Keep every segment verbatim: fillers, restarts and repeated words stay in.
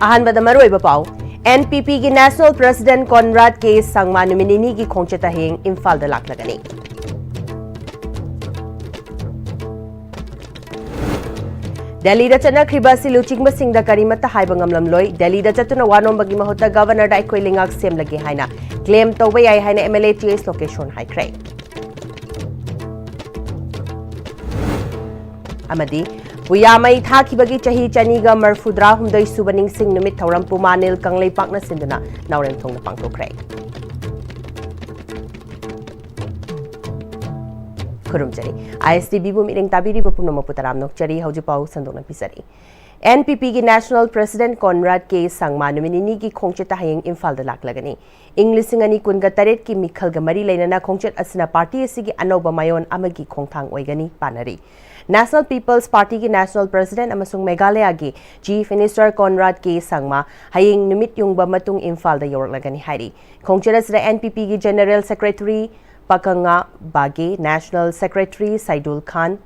ꯑꯍꯥꯟꯕꯗ ꯃꯔꯨꯑꯣꯏꯕ ꯄꯥꯎ꯫ NPPꯒꯤ National President Conrad K ꯁꯪꯃꯥ ꯅꯨꯃꯤꯠ ꯅꯤꯅꯤꯒꯤ ꯈꯣꯡꯆꯠꯇ ꯍꯌꯦꯡ ꯏꯝꯐꯥꯜꯗ ꯂꯥꯛꯂꯒꯅꯤ꯫ ꯗꯦꯜꯂꯤꯗ ꯆꯠꯅꯈ꯭ꯔꯤꯕ ꯑꯁꯤ ꯂꯨꯆꯤꯡꯕꯁꯤꯡꯗ ꯀꯔꯤꯃꯠꯇ ꯍꯥꯏꯕ ꯉꯝꯂꯝꯂꯣꯏ꯫ ꯗꯦꯜꯂꯤꯗ ꯆꯠꯇꯨꯅ ꯋꯥ ꯅꯣꯝꯕꯒꯤ ꯃꯍꯨꯠꯇ ꯒꯚꯔꯅꯔꯗ ꯑꯩꯈꯣꯏ ꯂꯩꯉꯥꯛ ꯁꯦꯝꯂꯒꯦ ꯍꯥꯏꯅ ꯀ꯭ꯂꯦꯝ ꯇꯧꯕ ꯌꯥꯏ ꯍꯥꯏꯅ MLA T S ꯂꯣꯀꯦꯁꯣꯟ ꯍꯥꯏꯈ꯭ꯔꯦ꯫ ꯑꯃꯗꯤ ꯄꯨꯌꯥꯃꯩ ꯊꯥꯈꯤꯕꯒꯤ ꯆꯍꯤ ꯆꯅꯤꯒ ꯃꯔꯐꯨꯇꯔꯥ ꯍꯨꯝꯗꯣꯏ ꯁꯨꯕ ꯅꯤꯡꯁꯤꯡ ꯅꯨꯃꯤꯠ ꯊꯧꯔꯝ ꯄꯨꯃꯥ ꯅꯤꯜ ꯀꯪꯂꯩꯄꯥꯛꯅ ꯁꯤꯟꯗꯨꯅ ꯅꯥꯎꯔꯦꯝꯊꯣꯡꯗ ꯄꯥꯡꯊꯣꯛꯈ꯭ꯔꯦ꯫ ꯈꯨꯔꯨꯝꯖꯔꯤ꯫ ISTVꯕꯨ ꯃꯤꯠꯌꯦꯡ ꯇꯥꯕꯤꯔꯤꯕ ꯄꯨꯝꯅꯃꯛꯄꯨ ꯇꯔꯥꯝꯅ ꯑꯣꯛꯆꯔꯤ꯫ ꯍꯧꯖꯤꯛ ꯄꯥꯎ ꯁꯟꯗꯣꯛꯅ ꯄꯤꯖꯔꯤ꯫ NPPꯒꯤ National President Conrad K ꯁꯪꯃꯥ ꯅꯨꯃꯤꯠ ꯅꯤꯅꯤꯒꯤ ꯈꯣꯡꯆꯠꯇ ꯍꯌꯦꯡ ꯏꯝꯐꯥꯜꯗ ꯂꯥꯛꯂꯒꯅꯤ꯫ ꯏꯪ ꯂꯤꯁꯤꯡ ꯑꯅꯤ ꯀꯨꯟꯒ ꯇꯔꯦꯠꯀꯤ ꯃꯤꯈꯜꯒ ꯃꯔꯤ ꯂꯩꯅꯅ ꯈꯣꯡꯆꯠ ꯑꯁꯤꯅ ꯄꯥꯔꯇꯤ ꯑꯁꯤꯒꯤ ꯑꯅꯧꯕ ꯃꯌꯣꯟ ꯑꯃꯒꯤ ꯈꯣꯡꯊꯥꯡ ꯑꯣꯏꯒꯅꯤ ꯄꯥꯅꯔꯤ꯫ National People's Partyꯒꯤ National President ꯑꯃꯁꯨꯡ ꯃꯦꯘꯥꯂꯌꯒꯤ Chief Minister Conrad K ꯁꯪꯃꯥ ꯍꯌꯦꯡ ꯅꯨꯃꯤꯠ ꯌꯨꯡꯕ ꯃꯇꯨꯡ ꯏꯝꯐꯥꯜꯗ ꯌꯧꯔꯛꯂꯒꯅꯤ ꯍꯥꯏꯔꯤ꯫ ꯈꯣꯡꯆꯠ ꯑꯁꯤꯗ NPPꯒꯤ General Secretary ꯄꯥꯀꯪꯉꯥ ꯕꯥꯒꯦ, National Secretary ꯁꯩꯗꯨꯜ ꯈꯥꯟ,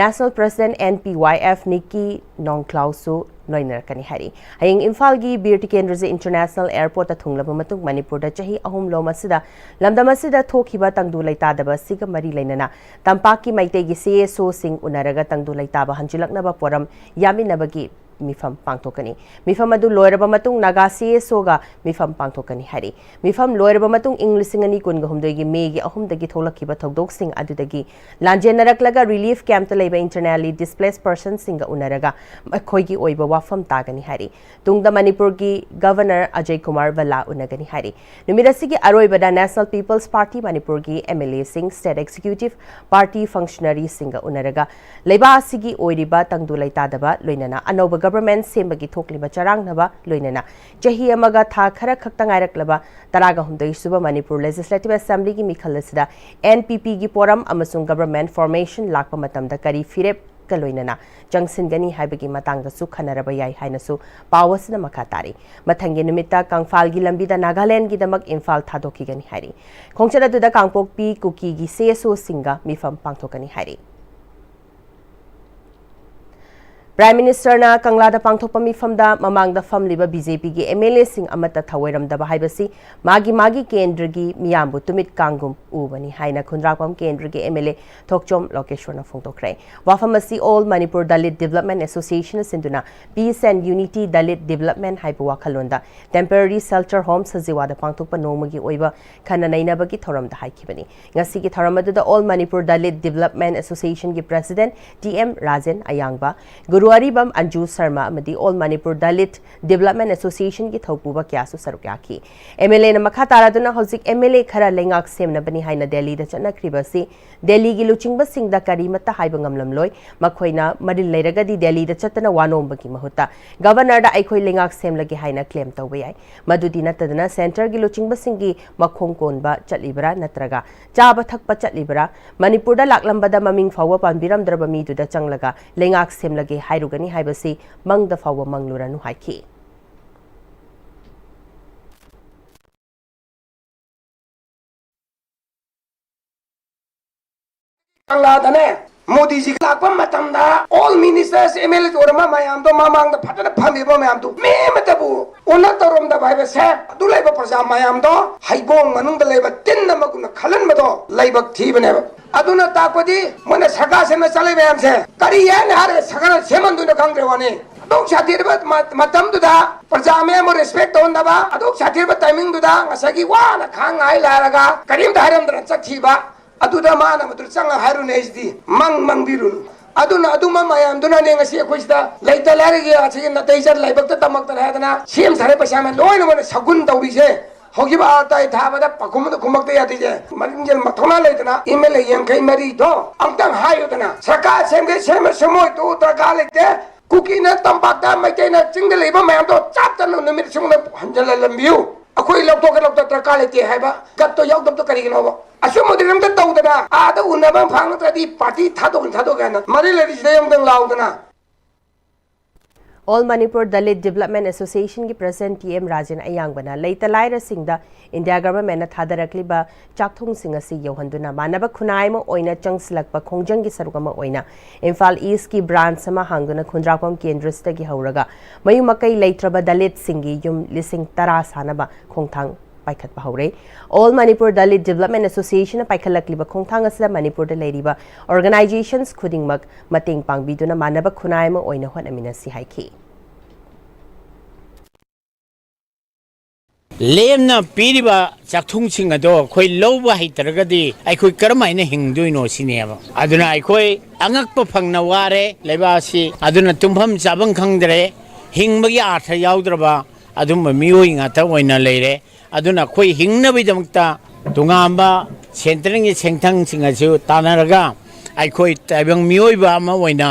National President NPYF ꯅꯤꯀꯤ ꯅꯣꯡꯈ꯭ꯂꯥꯎꯁꯨ ꯂꯣꯏꯅꯔꯛꯀꯅꯤ ꯍꯥꯏꯔꯤ꯫ ꯍꯌꯦꯡ ꯏꯝꯐꯥꯜꯒꯤ ꯕꯤꯔ ꯇꯤꯀꯦꯟꯗ꯭ꯔꯖꯤꯠ International Airportꯇ ꯊꯨꯡꯂꯕ ꯃꯇꯨꯡ ꯃꯅꯤꯄꯨꯔꯗ ꯆꯍꯤ ꯑꯍꯨꯝ ꯂꯣꯝ ꯑꯁꯤꯗ ꯂꯝꯗꯝ ꯑꯁꯤꯗ ꯊꯣꯛꯈꯤꯕ ꯇꯪꯗꯨ ꯂꯩꯇꯥꯗꯕ ꯑꯁꯤꯒ ꯃꯔꯤ ꯂꯩꯅꯅ ꯇꯝꯄꯥꯛꯀꯤ ꯃꯩꯇꯩꯒꯤ CSOꯁꯤꯡ ꯎꯅꯔꯒ ꯇꯪꯗꯨ ꯂꯩꯇꯥꯕ ꯍꯟꯖꯤꯜꯂꯛꯅꯕ ꯄꯣꯔꯝ ꯌꯥꯃꯤꯟꯅꯕꯒꯤ ꯃꯤꯐꯝ ꯄꯥꯡꯊꯣꯛꯀꯅꯤ꯫ ꯃꯤꯐꯝ ꯑꯗꯨ ꯂꯣꯏꯔꯕ ꯃꯇꯨꯡ ꯅꯥꯒꯥ CSOꯒ ꯃꯤꯐꯝ ꯄꯥꯡꯊꯣꯛꯀꯅꯤ ꯍꯥꯏꯔꯤ꯫ ꯃꯤꯐꯝ ꯂꯣꯏꯔꯕ ꯃꯇꯨꯡ ꯏꯪ ꯂꯤꯁꯤꯡ ꯑꯅꯤ ꯀꯨꯟꯒ ꯍꯨꯝꯗꯣꯏꯒꯤ ꯃꯦꯒꯤ ꯑꯍꯨꯝꯗꯒꯤ ꯊꯣꯛꯂꯛꯈꯤꯕ ꯊꯧꯗꯣꯛꯁꯤꯡ ꯑꯗꯨꯗꯒꯤ ꯂꯥꯟꯖꯦꯟꯅꯔꯛꯂꯒ relief campꯇ ꯂꯩꯕ internally displaced personꯁꯤꯡꯒ ꯎꯅꯔꯒ ꯃꯈꯣꯏꯒꯤ ꯑꯣꯏꯕ ꯋꯥꯐꯝ ꯇꯥꯒꯅꯤ ꯍꯥꯏꯔꯤ꯫ ꯇꯨꯡꯗ ꯃꯅꯤꯄꯨꯔꯒꯤ Governor ꯑꯖꯌ ꯀꯨꯃꯥꯔ ꯚꯜꯂꯥ ꯎꯅꯒꯅꯤ ꯍꯥꯏꯔꯤ꯫ ꯅꯨꯃꯤꯠ ꯑꯁꯤꯒꯤ ꯑꯔꯣꯏꯕꯗ National People's Party ꯃꯅꯤꯄꯨꯔꯒꯤ MLAꯁꯤꯡ, State Executive Party functionaryꯁꯤꯡꯒ ꯎꯅꯔꯒ ꯂꯩꯕꯥꯛ ꯑꯁꯤꯒꯤ ꯑꯣꯏꯔꯤꯕ ꯇꯪꯗꯨ ꯂꯩꯇꯥꯗꯕ, ꯂꯣꯏꯅꯅ ꯑꯅꯧꯕ government ꯁꯦꯝꯕꯒꯤ ꯊꯣꯛꯂꯤꯕ ꯆꯔꯥꯡꯅꯕ, ꯂꯣꯏꯅꯅ ꯆꯍꯤ ꯑꯃꯒ ꯊꯥ ꯈꯔ ꯈꯛꯇ ꯉꯥꯏꯔꯛꯂꯕ ꯇꯔꯥꯒ ꯍꯨꯝꯗꯣꯏ ꯁꯨꯕ ꯃꯅꯤꯄꯨꯔ Legislative Assemblyꯒꯤ ꯃꯤꯈꯜ ꯑꯁꯤꯗ NPPꯒꯤ ꯄꯣꯔꯝ ꯑꯃꯁꯨꯡ government formation ꯂꯥꯛꯄ ꯃꯇꯝꯗ ꯀꯔꯤ ꯐꯤꯔꯦꯞꯀ ꯂꯣꯏꯅꯅ ꯆꯪꯁꯤꯟꯒꯅꯤ ꯍꯥꯏꯕꯒꯤ ꯃꯇꯥꯡꯗꯁꯨ ꯈꯟꯅꯔꯕ ꯌꯥꯏ ꯍꯥꯏꯅꯁꯨ ꯄꯥꯎ ꯑꯁꯤꯅ ꯃꯈꯥ ꯇꯥꯔꯤ꯫ ꯃꯊꯪꯒꯤ ꯅꯨꯃꯤꯠꯇ ꯀꯪꯐꯥꯜꯒꯤ ꯂꯝꯕꯤꯗ ꯅꯥꯒꯥꯂꯦꯟꯗꯒꯤꯗꯃꯛ ꯏꯝꯐꯥꯜ ꯊꯥꯗꯣꯛꯈꯤꯒꯅꯤ ꯍꯥꯏꯔꯤ꯫ ꯈꯣꯡꯆꯠ ꯑꯗꯨꯗ ꯀꯥꯡꯄꯣꯛꯄꯤ ꯀꯨꯀꯤꯒꯤ CSOꯁꯤꯡꯒ ꯃꯤꯐꯝ ꯄꯥꯡꯊꯣꯛꯀꯅꯤ ꯍꯥꯏꯔꯤ꯫ Prime Ministerꯅ ꯀꯪꯂꯥꯗ ꯄꯥꯡꯊꯣꯛꯄ ꯃꯤꯐꯝꯗ ꯃꯃꯥꯡꯗ ꯐꯝꯂꯤꯕ BJPꯒꯤ MLAꯁꯤꯡ ꯑꯃꯠꯇ ꯊꯧꯑꯣꯏꯔꯝꯗꯕ ꯍꯥꯏꯕꯁꯤ ꯃꯥꯒꯤ ꯃꯥꯒꯤ ꯀꯦꯟꯗ꯭ꯔꯒꯤ ꯃꯤꯌꯥꯝꯕꯨ ꯇꯨꯃꯤꯠ ꯀꯥꯡꯒꯨꯝ ꯎꯕꯅꯤ ꯍꯥꯏꯅ ꯈꯨꯟꯗ꯭ꯔꯥꯛꯄꯝ ꯀꯦꯟꯗ꯭ꯔꯒꯤ MLA ꯊꯣꯛꯆꯣꯝ ꯂꯣꯀꯦꯁ꯭ꯋꯔꯅ ꯐꯣꯡꯗꯣꯛꯈ꯭ꯔꯦ꯫ ꯋꯥꯐꯝ ꯑꯁꯤ All Manipur Dalit Development Association ꯁꯤꯟꯗꯨꯅ Peace and Unity Dalit Development ꯍꯥꯏꯕ ꯋꯥꯈꯜꯂꯣꯟꯗ temporary shelter home ꯁꯖꯤꯋꯥꯗ ꯄꯥꯡꯊꯣꯛꯄ ꯅꯣꯡꯃꯒꯤ ꯑꯣꯏꯕ ꯈꯟꯅ ꯅꯩꯅꯕꯒꯤ ꯊꯧꯔꯝꯗ ꯍꯥꯏꯈꯤꯕꯅꯤ꯫ ꯉꯁꯤꯒꯤ ꯊꯧꯔꯝ ꯑꯗꯨꯗ All Manipur Dalit Development Associationꯒꯤ President T M Rajen ꯑꯌꯥꯡꯕ, ꯒꯨꯔꯨ ꯑꯔꯤꯕꯝ ꯑꯟꯖꯨ ꯁꯔꯃ ꯑꯃꯗꯤ All Manipur Dalit Development Associationꯒꯤ ꯊꯧꯄꯨꯕ ꯀꯌꯥꯁꯨ ꯁꯔꯨꯛ ꯌꯥꯈꯤ꯫ MLAꯅ ꯃꯈꯥ ꯇꯥꯔꯗꯨꯅ ꯍꯧꯖꯤꯛ MLA ꯈꯔ ꯂꯩꯉꯥꯛ ꯁꯦꯝꯅꯕꯅꯤ ꯍꯥꯏꯅ ꯗꯦꯜꯂꯤꯗ ꯆꯠꯅꯈ꯭ꯔꯤꯕ ꯑꯁꯤ ꯗꯦꯜꯂꯤꯒꯤ ꯂꯨꯆꯤꯡꯕꯁꯤꯡꯗ ꯀꯔꯤꯃꯠꯇ ꯍꯥꯏꯕ ꯉꯝꯂꯝꯂꯣꯏ꯫ ꯃꯈꯣꯏꯅ ꯃꯔꯤꯜ ꯂꯩꯔꯒꯗꯤ ꯗꯦꯜꯂꯤꯗ ꯆꯠꯇꯅ ꯋꯥ ꯅꯣꯝꯕꯒꯤ ꯃꯍꯨꯠꯇ Governorꯗ ꯑꯩꯈꯣꯏ ꯂꯩꯉꯥꯛ ꯁꯦꯝꯂꯒꯦ ꯍꯥꯏꯅ claim ꯇꯧꯕ ꯌꯥꯏ꯫ ꯃꯗꯨꯗꯤ ꯅꯠꯇꯗꯅ centreꯒꯤ ꯂꯨꯆꯤꯡꯕꯁꯤꯡꯒꯤ ꯃꯈꯣꯡ ꯀꯣꯟꯕ ꯆꯠꯂꯤꯕ꯭ꯔꯥ ꯅꯠꯇ꯭ꯔꯒ ꯆꯥꯕ ꯊꯛꯄ ꯆꯠꯂꯤꯕ꯭ꯔꯥ? ꯃꯅꯤꯄꯨꯔꯗ ꯂꯥꯛꯂꯝꯕꯗ ꯃꯃꯤꯡ ꯐꯥꯎꯕ ꯄꯥꯟꯕꯤꯔꯝꯗ꯭ꯔꯕ ꯃꯤꯗꯨꯗ ꯆꯪꯂꯒ ꯂꯩꯉꯥꯛ ꯁꯦꯝꯂꯒꯦ ꯍꯥꯏꯔꯨꯒꯅꯤ ꯍꯥꯏꯕꯁꯤ ꯃꯪꯗ ꯐꯥꯎꯕ ꯃꯪꯂꯨꯔꯅꯨ ꯍꯥꯏꯈꯤ꯫ ꯀꯪꯂꯥꯗꯅꯦ, ꯃꯣꯗꯤꯖꯤ ꯂꯥꯛꯄ ꯃꯇꯝꯗ all ministers, MLA ꯑꯣꯏꯔꯝꯕ ꯃꯌꯥꯝꯗꯣ, ꯃꯃꯥꯡꯗ ꯐꯖꯅ ꯐꯝꯃꯤꯕ ꯃꯌꯥꯝꯗꯣ, ꯃꯤ ꯑꯃꯠꯇꯕꯨ honor ꯇꯧꯔꯝꯗꯕ ꯍꯥꯏꯕꯁꯦ, ꯑꯗꯨ ꯂꯩꯕ ꯄ꯭ꯔꯖꯥ ꯃꯌꯥꯝꯗꯣ ꯍꯩꯕꯣꯡ ꯃꯅꯨꯡꯗ ꯂꯩꯕ ꯇꯤꯟ ꯑꯃꯒꯨꯝꯅ ꯈꯜꯍꯟꯕꯗꯣ ꯂꯥꯏꯕꯛ ꯊꯤꯕꯅꯦꯕ꯫ ꯑꯗꯨꯅ ꯇꯥꯛꯄꯗꯤ ꯃꯣꯏꯅ ꯁꯔꯀꯥꯔ ꯁꯦꯝꯅ ꯆꯠꯂꯤ ꯃꯌꯥꯝꯁꯦ ꯀꯔꯤ ꯍꯥꯏꯅ ꯍꯥꯏꯔꯒ ꯁꯔꯀꯥꯔ ꯁꯦꯝꯍꯟꯗꯣꯏꯅꯣ ꯈꯪꯗ꯭ꯔꯦ ꯋꯥꯅꯤ꯫ ꯑꯗꯨꯛ ꯁꯥꯊꯤꯔꯕ ꯃ-, ꯃꯇꯝꯗꯨꯗ ꯄ꯭ꯔꯖꯥ ꯃꯌꯥꯝꯕꯨ respect ꯇꯧꯍꯟꯗꯕ, ꯑꯗꯨꯛ ꯁꯥꯊꯤꯔꯕ timingꯗꯨꯗ ꯉꯁꯥꯏꯒꯤ ꯋꯥꯅ ꯈꯥꯡ ꯉꯥꯏ ꯂꯥꯏꯔꯒ ꯀꯔꯤꯝꯇ ꯍꯥꯏꯔꯝꯗꯅ ꯆꯠꯈꯤꯕ, ꯑꯗꯨꯗ ꯃꯥꯅ ꯃꯗꯨ ꯆꯪꯉ ꯍꯥꯏꯔꯨꯅꯦ ꯍꯥꯏꯁꯤꯗꯤ ꯃꯪ ꯃꯪꯕꯤꯔꯨꯅꯨ꯫ ꯑꯗꯨꯅ ꯑꯗꯨꯝꯕ ꯃꯌꯥꯝꯗꯨꯅꯅꯦ ꯉꯁꯤ ꯑꯩꯈꯣꯏ ꯁꯤꯗ ꯂꯩꯇ ꯂꯥꯏꯔꯒꯤ ꯑꯁꯤꯒꯤ ꯅꯥꯇꯩ ꯆꯥꯗ ꯂꯥꯏꯕꯛꯇ ꯇꯝꯃꯛꯇꯅ ꯍꯥꯏꯗꯅ ꯁꯦꯝ ꯁꯥꯔꯦ ꯄꯩꯁꯥ ꯃꯌꯥꯝ ꯂꯣꯏꯅꯃꯛ ꯁꯒꯨꯟ ꯇꯧꯔꯤꯁꯦ꯫ ꯍꯧꯈꯤꯕ ꯑꯥꯔ ꯇꯥꯏ ꯊꯥꯕꯗ ꯄꯥꯎꯈꯨꯝ ꯑꯃꯗ ꯈꯨꯝꯃꯛꯇ ꯌꯥꯗ꯭ꯔꯤꯁꯦ꯫ ꯃꯔꯤꯡꯖꯦꯜ ꯃꯊꯧꯅꯥ ꯂꯩꯇꯅ MLA ꯌꯥꯡꯈꯩ ꯃꯔꯤꯗꯣ ꯑꯝꯇꯪ ꯍꯥꯏꯌꯨꯗꯅ, ꯁꯔꯀꯥꯔ ꯁꯦꯝꯒꯦ ꯁꯦꯝꯃ ꯁꯦꯝꯃꯣꯏ ꯇꯣꯛꯎ ꯗꯔꯀꯥꯔ ꯂꯩꯇꯦ꯫ ꯀꯨꯀꯤꯅ ꯇꯝꯄꯥꯛꯇ, ꯃꯩꯇꯩꯅ ꯆꯤꯡꯗ ꯂꯩꯕ ꯃꯌꯥꯝꯗꯣ ꯆꯞ ꯆꯥꯅ ꯅꯨꯃꯤꯠ ꯑꯁꯨꯝꯅ ꯍꯟꯖꯤꯜꯍꯜꯂꯝꯕꯤꯌꯨ꯫ ꯑꯩꯈꯣꯏ ꯂꯧꯊꯣꯛꯀꯦ ꯂꯧꯊꯣꯛ ꯗꯔꯀꯥꯔ ꯂꯩꯇꯦ ꯍꯥꯏꯕ ꯒꯠꯇꯣ ꯌꯥꯎꯗꯕꯗꯣ ꯀꯔꯤꯒꯤꯅꯣꯕ? ꯑꯁꯨꯝꯕꯗꯤ ꯑꯝꯇ ꯇꯧꯗꯅ ꯑꯥꯗ ꯎꯅꯕ ꯐꯪ ꯅꯠꯇ꯭ꯔꯗꯤ ꯄꯥꯔꯇꯤ ꯊꯥꯗꯣꯛꯀꯅꯤ ꯊꯥꯗꯣꯛꯀꯦ ꯍꯥꯏꯅ ꯃꯔꯤ ꯂꯩꯔꯤꯁꯤꯗ ꯑꯃꯨꯛꯇꯪ ꯂꯥꯎꯗꯅ꯫ All Manipur Dalit Development Associationꯒꯤ President T M Rajan ꯑꯌꯥꯡꯕꯅ ꯂꯩꯇ ꯂꯥꯏꯔꯁꯤꯡꯗ India Governmentꯅ ꯊꯥꯗꯔꯛꯂꯤꯕ ꯆꯥꯛꯊꯨꯡꯁꯤꯡ ꯑꯁꯤ ꯌꯧꯍꯟꯗꯨꯅ ꯃꯥꯟꯅꯕ ꯈꯨꯟꯅꯥꯏ ꯑꯃ ꯑꯣꯏꯅ ꯆꯪꯁꯤꯜꯂꯛꯄ ꯈꯣꯡꯖꯪꯒꯤ ꯁꯔꯨꯛ ꯑꯃ ꯑꯣꯏꯅ ꯏꯝꯐꯥꯜ Eastꯀꯤ branch ꯑꯃ ꯍꯥꯡꯗꯨꯅ ꯈꯨꯟꯗ꯭ꯔꯥꯛꯄꯝ ꯀꯦꯟꯗ꯭ꯔꯁꯤꯗꯒꯤ ꯍꯧꯔꯒ ꯃꯌꯨꯝ ꯃꯀꯩ ꯂꯩꯇ꯭ꯔꯕ Dalitꯁꯤꯡꯒꯤ ꯌꯨꯝ ꯂꯤꯁꯤꯡ ꯇꯔꯥ ꯁꯥꯅꯕ ꯈꯣꯡꯊꯥꯡ ꯄꯥꯏꯈꯠꯄ ꯍꯧꯔꯦ꯫ All Manipur Dalit Development Associationꯅ ꯄꯥꯏꯈꯠꯂꯛꯂꯤꯕ ꯈꯣꯡꯊꯥꯡ ꯑꯁꯤꯗ ꯃꯅꯤꯄꯨꯔꯗ ꯂꯩꯔꯤꯕ organizations ꯈꯨꯗꯤꯡꯃꯛ ꯃꯇꯦꯡ ꯄꯥꯡꯕꯤꯗꯨꯅ ꯃꯥꯟꯅꯕ ꯈꯨꯟꯅꯥꯏ ꯑꯃ ꯑꯣꯏꯅ ꯍꯣꯠꯅꯃꯤꯟꯅꯁꯤ ꯍꯥꯏꯈꯤ꯫ ꯂꯦꯝꯅ ꯄꯤꯔꯤꯕ ꯆꯥꯛꯊꯨꯡꯁꯤꯡ ꯑꯗꯣ ꯑꯩꯈꯣꯏ ꯂꯧꯕ ꯍꯩꯇ꯭ꯔꯒꯗꯤ ꯑꯩꯈꯣꯏ ꯀꯔꯝꯍꯥꯏꯅ ꯍꯤꯡꯗꯣꯏꯅꯣ ꯁꯤꯅꯦꯕ꯫ ꯑꯗꯨꯅ ꯑꯩꯈꯣꯏ ꯑꯉꯛꯄ ꯐꯪꯅ ꯋꯥꯔꯦ ꯂꯩꯕꯥꯛ ꯑꯁꯤ꯫ ꯑꯗꯨꯅ ꯇꯨꯝꯐꯝ ꯆꯥꯐꯝ ꯈꯪꯗ꯭ꯔꯦ, ꯍꯤꯡꯕꯒꯤ ꯑꯥꯔꯊ ꯌꯥꯎꯗ꯭ꯔꯕ ꯑꯗꯨꯝꯕ ꯃꯤꯑꯣꯏ ꯉꯥꯛꯇ ꯑꯣꯏꯅ ꯂꯩꯔꯦ꯫ ꯑꯗꯨꯅ ꯑꯩꯈꯣꯏ ꯍꯤꯡꯅꯕꯒꯤꯗꯃꯛꯇ ꯇꯣꯉꯥꯟꯕ centreꯒꯤ ꯁꯦꯟꯊꯪꯁꯤꯡ ꯑꯁꯤ ꯇꯥꯟꯅꯔꯒ ꯑꯩꯈꯣꯏ ꯇꯥꯏꯕꯪ ꯃꯤꯑꯣꯏꯕ ꯑꯃ ꯑꯣꯏꯅ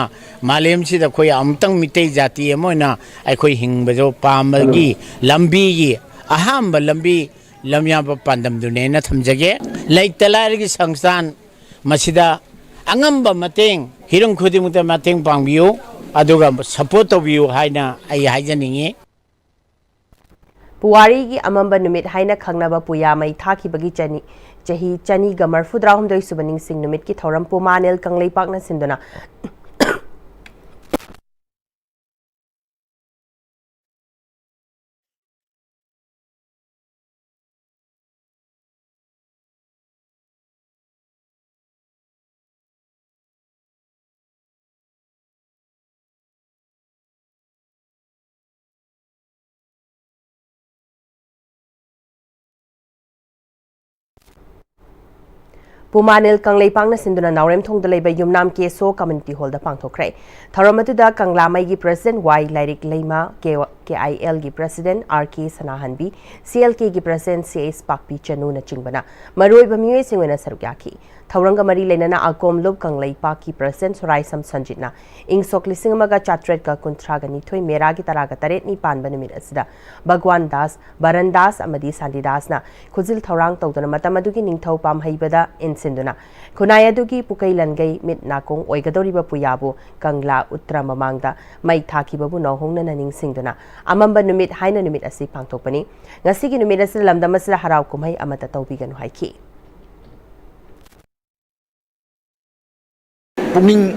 ꯃꯥꯂꯦꯝꯁꯤꯗ ꯑꯩꯈꯣꯏ ꯑꯃꯨꯛꯇꯪ ꯃꯤꯇꯩ ꯖꯥꯇꯤ ꯑꯃ ꯑꯣꯏꯅ ꯑꯩꯈꯣꯏ ꯍꯤꯡꯕꯗꯣ ꯄꯥꯝꯕꯒꯤ ꯂꯝꯕꯤꯒꯤ ꯑꯍꯥꯟꯕ ꯂꯝꯕꯤ ꯂꯝꯌꯥꯟꯕ ꯄꯥꯟꯗꯝꯗꯨꯅꯦꯅ ꯊꯝꯖꯒꯦ꯫ ꯂꯩꯇ ꯂꯥꯏꯔꯒꯤ ꯁꯪꯁꯊꯥꯟ ꯃꯁꯤꯗ ꯑꯉꯝꯕ ꯃꯇꯦꯡ, ꯍꯤꯔꯝ ꯈꯨꯗꯤꯡꯃꯛꯇ ꯃꯇꯦꯡ ꯄꯥꯡꯕꯤꯌꯨ, ꯑꯗꯨꯒ support ꯇꯧꯕꯤꯌꯨ ꯍꯥꯏꯅ ꯑꯩ ꯍꯥꯏꯖꯅꯤꯡꯉꯤ꯫ ꯄꯨꯋꯥꯔꯤꯒꯤ ꯑꯃꯝꯕ ꯅꯨꯃꯤꯠ ꯍꯥꯏꯅ ꯈꯪꯅꯕ ꯄꯨꯌꯥ ꯃꯩ ꯊꯥꯈꯤꯕꯒꯤ ꯆꯅꯤ, ꯆꯍꯤ ꯆꯅꯤꯒ ꯃꯔꯐꯨꯇꯔꯥꯍꯨꯝꯗꯣꯏ ꯁꯨꯕ ꯅꯤꯡꯁꯤꯡ ꯅꯨꯃꯤꯠꯀꯤ ꯊꯧꯔꯝ ꯄꯨꯃꯥꯅꯦꯜ ꯀꯪꯂꯩꯄꯥꯛꯅ ꯁꯤꯟꯗꯨꯅ ꯄꯨꯃꯥꯅꯤꯜ ꯀꯪꯂꯩꯄꯥꯛꯅ ꯁꯤꯟꯗꯨꯅ ꯅꯥꯎꯔꯦꯝꯊꯣꯡꯗ ꯂꯩꯕ ꯌꯨꯝꯅꯥꯝ ꯀꯦꯁꯣ ꯀꯝꯃ꯭ꯌꯨꯅꯤꯇꯤ ꯍꯣꯜꯗ ꯄꯥꯡꯊꯣꯛꯈ꯭ꯔꯦ꯫ ꯊꯧꯔꯝ ꯑꯗꯨꯗ ꯀꯪꯂꯥꯃꯩꯒꯤ ꯄ꯭ꯔꯁꯤꯗꯦꯟꯠ ꯋꯥꯏ ꯂꯥꯏꯔꯤꯛ ꯂꯩꯃ, ꯀꯦ-, ꯀꯦ ꯑꯥꯏ ꯑꯦꯜꯒꯤ ꯄ꯭ꯔꯁꯤꯗꯦꯟ ꯑꯥꯔ ꯀꯦ ꯁꯅꯥꯍꯟꯕꯤ, C L ꯀꯦꯒꯤ president C S ꯄꯥꯛꯄꯤ ꯆꯅꯨꯅꯆꯤꯡꯕꯅ ꯃꯔꯨꯑꯣꯏꯕ ꯃꯤꯑꯣꯏꯁꯤꯡ ꯑꯣꯏꯅ ꯁꯔꯨꯛ ꯌꯥꯈꯤ꯫ ꯊꯧꯔꯝꯒ ꯃꯔꯤ ꯂꯩꯅꯅ ꯑꯀꯣꯝꯂꯨꯞ ꯀꯪꯂꯩꯄꯥꯛꯀꯤ ꯄ꯭ꯔꯁꯤꯗꯦꯟ ꯁꯣꯔꯥꯏꯁꯝ ꯁꯟꯖꯤꯠꯅ ꯏꯪ ꯁꯣꯛ ꯂꯤꯁꯤꯡ ꯑꯃꯒ ꯆꯥꯇ꯭ꯔꯦꯠꯀ ꯀꯨꯟꯊ꯭ꯔꯥꯒ ꯅꯤꯊꯣꯏ ꯃꯦꯔꯥꯒꯤ ꯇꯔꯥꯒ ꯇꯔꯦꯠꯅꯤ ꯄꯥꯟꯕ ꯅꯨꯃꯤꯠ ꯑꯁꯤꯗ ꯚꯒ꯭ꯋꯥꯟ ꯗꯥꯁ, ꯕꯔꯟ ꯗꯥꯁ ꯑꯃꯗꯤ ꯁꯥꯟꯇꯤꯗꯥꯁꯅ ꯈꯨꯖꯤꯜ ꯊꯧꯔꯥꯡ ꯇꯧꯗꯨꯅ ꯃꯇꯝ ꯑꯗꯨꯒꯤ ꯅꯤꯡꯊꯧ ꯄꯥꯝꯍꯩꯕꯗ ꯏꯟꯁꯤꯟꯗꯨꯅ ꯈꯨꯟꯅꯥꯏ ꯑꯗꯨꯒꯤ ꯄꯨꯀꯩ ꯂꯟꯒꯩ ꯃꯤꯠ ꯅꯥꯀꯣꯡ ꯑꯣꯏꯒꯗꯧꯔꯤꯕ ꯄꯨꯌꯥꯕꯨ ꯀꯪꯂꯥ ꯎꯠꯇ꯭ꯔ ꯃꯃꯥꯡꯗ ꯃꯩ ꯊꯥꯈꯤꯕꯕꯨ ꯅꯧꯍꯧꯅꯅ ꯅꯤꯡꯁꯤꯡꯗꯨꯅ ꯑꯃꯝꯕ ꯅꯨꯃꯤꯠ ꯍꯥꯏꯅ ꯅꯨꯃꯤꯠ ꯑꯁꯤ ꯄꯥꯡꯊꯣꯛꯄꯅꯤ꯫ ꯉꯁꯤꯒꯤ ꯅꯨꯃꯤꯠ ꯑꯁꯤꯗ ꯂꯝꯗꯝ ꯑꯁꯤꯗ ꯍꯔꯥꯎ ꯀꯨꯝꯍꯩ ꯑꯃꯠꯇ ꯇꯧꯕꯤꯒꯅꯨ ꯍꯥꯏꯈꯤ꯫ ꯄꯨꯛꯅꯤꯡ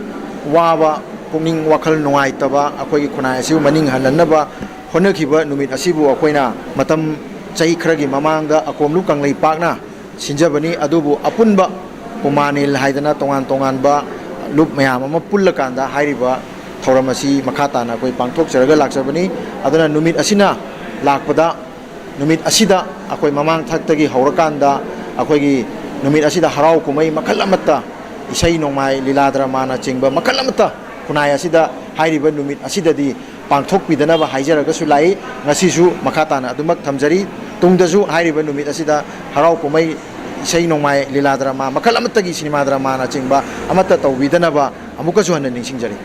ꯋꯥꯕ, ꯄꯨꯛꯅꯤꯡ ꯋꯥꯈꯜ ꯅꯨꯡꯉꯥꯏꯇꯕ, ꯑꯩꯈꯣꯏꯒꯤ ꯈꯨꯟꯅꯥꯏ ꯑꯁꯤꯕꯨ ꯃꯅꯤꯡ ꯍꯜꯍꯟꯅꯕ ꯍꯣꯠꯅꯈꯤꯕ ꯅꯨꯃꯤꯠ ꯑꯁꯤꯕꯨ ꯑꯩꯈꯣꯏꯅ ꯃꯇꯝ ꯆꯍꯤ ꯈꯔꯒꯤ ꯃꯃꯥꯡꯗ ꯑꯀꯣꯝꯂꯨꯞ ꯀꯪꯂꯩꯄꯥꯛꯅ ꯁꯤꯟꯖꯕꯅꯤ꯫ ꯑꯗꯨꯕꯨ ꯑꯄꯨꯟꯕ ꯄꯨꯃꯥꯅꯤꯜ ꯍꯥꯏꯗꯅ ꯇꯣꯉꯥꯟ ꯇꯣꯉꯥꯟꯕ ꯂꯨꯞ ꯃꯌꯥꯝ ꯑꯃ ꯄꯨꯜꯂꯀꯥꯟꯗ ꯍꯥꯏꯔꯤꯕ ꯊꯧꯔꯝ ꯑꯁꯤ ꯃꯈꯥ ꯇꯥꯅ ꯑꯩꯈꯣꯏ ꯄꯥꯡꯊꯣꯛꯆꯔꯒ ꯂꯥꯛꯆꯕꯅꯤ꯫ ꯑꯗꯨꯅ ꯅꯨꯃꯤꯠ ꯑꯁꯤꯅ ꯂꯥꯛꯄꯗ, ꯅꯨꯃꯤꯠ ꯑꯁꯤꯗ ꯑꯩꯈꯣꯏ ꯃꯃꯥꯡ ꯊꯛꯇꯒꯤ ꯍꯧꯔꯀꯥꯟꯗ ꯑꯩꯈꯣꯏꯒꯤ ꯅꯨꯃꯤꯠ ꯑꯁꯤꯗ ꯍꯔꯥꯎ ꯀꯨꯝꯍꯩ ꯃꯈꯜ ꯑꯃꯠꯇ, ꯏꯁꯩ ꯅꯣꯡꯃꯥꯏ, ꯂꯤꯂꯥ ꯗ꯭ꯔꯃꯥꯅꯆꯤꯡꯕ ꯃꯈꯜ ꯑꯃꯠꯇ ꯈꯨꯟꯅꯥꯏ ꯑꯁꯤꯗ ꯍꯥꯏꯔꯤꯕ ꯅꯨꯃꯤꯠ ꯑꯁꯤꯗꯗꯤ ꯄꯥꯡꯊꯣꯛꯄꯤꯗꯅꯕ ꯍꯥꯏꯖꯔꯒꯁꯨ ꯂꯥꯛꯏ꯫ ꯉꯁꯤꯁꯨ ꯃꯈꯥ ꯇꯥꯅ ꯑꯗꯨꯃꯛ ꯊꯝꯖꯔꯤ꯫ ꯇꯨꯡꯗꯁꯨ ꯍꯥꯏꯔꯤꯕ ꯅꯨꯃꯤꯠ ꯑꯁꯤꯗ ꯍꯔꯥꯎ ꯀꯨꯝꯍꯩ, ꯏꯁꯩ ꯅꯣꯡꯃꯥꯏ, ꯂꯤꯂꯥ ꯗ꯭ꯔꯃꯥ ꯃꯈꯜ ꯑꯃꯠꯇꯒꯤ, ꯁꯤꯅꯦꯃꯥ ꯗ꯭ꯔꯃꯥꯅꯆꯤꯡꯕ ꯑꯃꯠꯇ ꯇꯧꯕꯤꯗꯅꯕ ꯑꯃꯨꯛꯀꯁꯨ ꯍꯟꯅ ꯅꯤꯡꯁꯤꯡꯖꯔꯤ꯫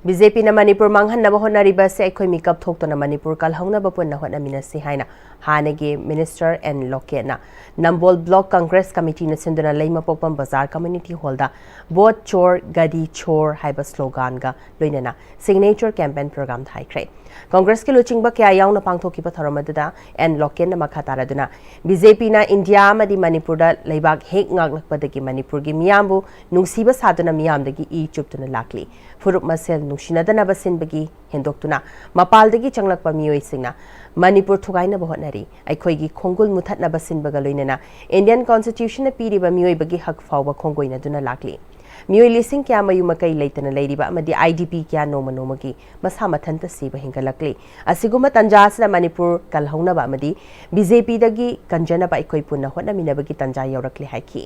ꯕꯤ ꯖꯦ ꯄꯤꯅ ꯃꯅꯤꯄꯨꯔ ꯃꯥꯡꯍꯟꯅꯕ ꯍꯣꯠꯅꯔꯤꯕ ꯑꯁꯤ ꯑꯩꯈꯣꯏ ꯃꯤꯀꯞ ꯊꯣꯛꯇꯨꯅ ꯃꯅꯤꯄꯨꯔ ꯀꯜꯍꯧꯅꯕ ꯄꯨꯟꯅ ꯍꯣꯠꯅꯃꯤꯟꯅꯁꯤ ꯍꯥꯏꯅ ꯍꯥꯟꯅꯒꯤ minister and ꯂꯣꯀꯦꯠꯅ Nambol block Congress ꯀꯃꯤꯇꯤꯅ ꯁꯤꯟꯗꯨꯅ ꯂꯩꯃꯄꯣꯛꯄꯝ ꯕꯖꯥꯔ ꯀꯝꯃ꯭ꯌꯨꯅꯤꯇꯤ ꯍꯣꯜꯗ "ꯚꯣꯠ ꯆꯣꯔ, ꯒꯥꯔꯤ ꯆꯣꯔ" ꯍꯥꯏꯕ ꯁ꯭ꯂꯣꯒꯥꯟꯒ ꯂꯣꯏꯅꯅ ꯁꯤꯒꯅꯦꯆꯔ ꯀꯦꯝꯄꯦꯟ ꯄ꯭ꯔꯣꯒ꯭ꯔꯥꯝ ꯊꯥꯏꯈ꯭ꯔꯦ꯫ ꯀꯪꯒ꯭ꯔꯦꯁꯀꯤ ꯂꯨꯆꯤꯡꯕ ꯀꯌꯥ ꯌꯥꯎꯅ ꯄꯥꯡꯊꯣꯛꯈꯤꯕ ꯊꯧꯔꯝ ꯑꯗꯨꯗ ꯑꯦꯟ ꯂꯣꯀꯦꯟꯅ ꯃꯈꯥ ꯇꯥꯔꯗꯨꯅ, "ꯕꯤ ꯖꯦ ꯄꯤꯅ ꯏꯟꯗꯤꯌꯥ ꯑꯃꯗꯤ ꯃꯅꯤꯄꯨꯔꯗ ꯂꯩꯕꯥꯛ ꯍꯦꯛ ꯉꯥꯛꯂꯛꯄꯗꯒꯤ ꯃꯅꯤꯄꯨꯔꯒꯤ ꯃꯤꯌꯥꯝꯕꯨ ꯅꯨꯡꯁꯤꯕ ꯁꯥꯗꯨꯅ ꯃꯤꯌꯥꯝꯗꯒꯤ ꯏ ꯆꯨꯞꯇꯨꯅ ꯂꯥꯛꯂꯤ꯫ ꯐꯨꯔꯨꯞ ꯃꯁꯦꯜ ꯅꯨꯡꯁꯤꯅꯗꯅꯕ ꯁꯤꯟꯕꯒꯤ ꯍꯦꯟꯗꯣꯛꯇꯨꯅ ꯃꯄꯥꯜꯗꯒꯤ ꯆꯪꯂꯛꯄ ꯃꯤꯑꯣꯏꯁꯤꯡꯅ ꯃꯅꯤꯄꯨꯔ ꯊꯨꯒꯥꯏꯅꯕ ꯍꯣꯠꯅꯔꯤ꯫ ꯑꯩꯈꯣꯏꯒꯤ ꯈꯣꯡꯒꯨꯜ ꯃꯨꯊꯠꯅꯕ ꯁꯤꯟꯕꯒ ꯂꯣꯏꯅꯅ ꯏꯟꯗꯤꯌꯟ ꯀꯣꯟꯁꯇꯤꯇ꯭ꯌꯨꯁꯟꯅ ꯄꯤꯔꯤꯕ ꯃꯤꯑꯣꯏꯕꯒꯤ ꯍꯛ ꯐꯥꯎꯕ ꯈꯣꯡꯒꯣꯏꯅꯗꯨꯅ ꯂꯥꯛꯂꯤ꯫ ꯃꯤꯑꯣꯏ ꯂꯤꯁꯤꯡ ꯀꯌꯥ ꯃꯌꯨꯝ ꯃꯀꯩ ꯂꯩꯇꯅ ꯂꯩꯔꯤꯕ ꯑꯃꯗꯤ ꯑꯥꯏ ꯗꯤ ꯄꯤ ꯀꯌꯥ ꯅꯣꯡꯃ ꯅꯣꯡꯃꯒꯤ ꯃꯁꯥ ꯃꯊꯟꯇ ꯁꯤꯕ ꯍꯦꯟꯒꯠꯂꯛꯂꯤ꯫ ꯑꯁꯤꯒꯨꯝꯕ ꯇꯥꯟꯖꯥ ꯑꯁꯤꯗ ꯃꯅꯤꯄꯨꯔ ꯀꯜꯍꯧꯅꯕ ꯑꯃꯗꯤ ꯕꯤ ꯖꯦ ꯄꯤꯗꯒꯤ ꯀꯟꯖꯅꯕ ꯑꯩꯈꯣꯏ ꯄꯨꯟꯅ ꯍꯣꯠꯅꯃꯤꯟꯅꯕꯒꯤ ꯇꯥꯟꯖꯥ ꯌꯧꯔꯛꯂꯦ" ꯍꯥꯏꯈꯤ꯫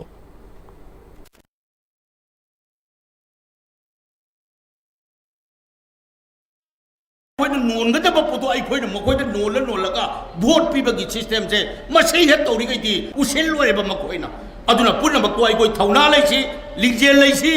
ꯑꯩꯈꯣꯏꯅ ꯅꯣꯟꯒꯗꯕ ꯄꯣꯠꯇꯣ ꯑꯩꯈꯣꯏꯅ ꯃꯈꯣꯏꯗ ꯅꯣꯜꯂ ꯅꯣꯜꯂꯒ ꯚꯣꯠ ꯄꯤꯕꯒꯤ ꯁꯤꯁꯇꯦꯝꯁꯦ ꯃꯁꯤ ꯍꯦꯛ ꯇꯧꯔꯤꯈꯩꯗꯤ ꯎꯁꯤꯜꯂꯣꯏꯕ ꯃꯈꯣꯏꯅ꯫ ꯑꯗꯨꯅ ꯄꯨꯝꯅꯃꯛꯄꯨ ꯑꯩꯈꯣꯏ ꯊꯧꯅꯥ ꯂꯩꯁꯤ, ꯂꯤꯡꯖꯦꯜ ꯂꯩꯁꯤ꯫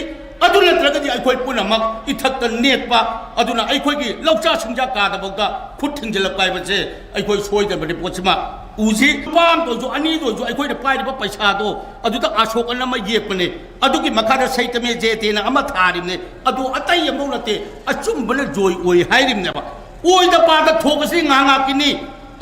ꯑꯗꯨ ꯅꯠꯇ꯭ꯔꯒꯗꯤ ꯑꯩꯈꯣꯏ ꯄꯨꯝꯅꯃꯛ ꯏꯊꯛꯇ ꯅꯦꯠꯄ, ꯑꯗꯨꯅ ꯑꯩꯈꯣꯏꯒꯤ ꯂꯧꯆꯥ ꯁꯤꯡꯖꯥ ꯀꯥꯗꯐꯥꯎꯗ ꯈꯨꯠ ꯊꯤꯡꯖꯤꯜꯂꯛꯄ ꯍꯥꯏꯕꯁꯦ ꯑꯩꯈꯣꯏ ꯁꯣꯏꯗꯕꯅꯤ꯫ ꯄꯣꯠꯁꯤꯃ ꯎꯁꯤ꯫ ꯅꯨꯄꯥ ꯑꯃꯗ ꯑꯣꯏꯔꯁꯨ, ꯑꯅꯤꯗ ꯑꯣꯏꯔꯁꯨ, ꯑꯩꯈꯣꯏꯅ ꯄꯥꯏꯔꯤꯕ ꯄꯩꯁꯥꯗꯣ ꯑꯗꯨꯗ ꯑꯁꯣꯛ ꯑꯅ ꯑꯃ ꯌꯦꯛꯄꯅꯦ꯫ ꯑꯗꯨꯒꯤ ꯃꯈꯥꯗ ꯁꯩꯇꯃꯦ ꯖꯦꯇꯦꯅ ꯑꯃ ꯊꯥꯔꯤꯕꯅꯦ꯫ ꯑꯗꯨ ꯑꯇꯩ ꯑꯃꯐꯥꯎ ꯅꯠꯇꯦ, ꯑꯆꯨꯝꯕꯅ ꯖꯣꯏ ꯑꯣꯏ ꯍꯥꯏꯔꯤꯕꯅꯦꯕ꯫ ꯑꯣꯏꯗ ꯄꯥꯗ ꯊꯣꯛꯄꯁꯤ ꯉꯥꯏꯍꯥꯛ ꯉꯥꯏꯍꯥꯛꯀꯤꯅꯤ꯫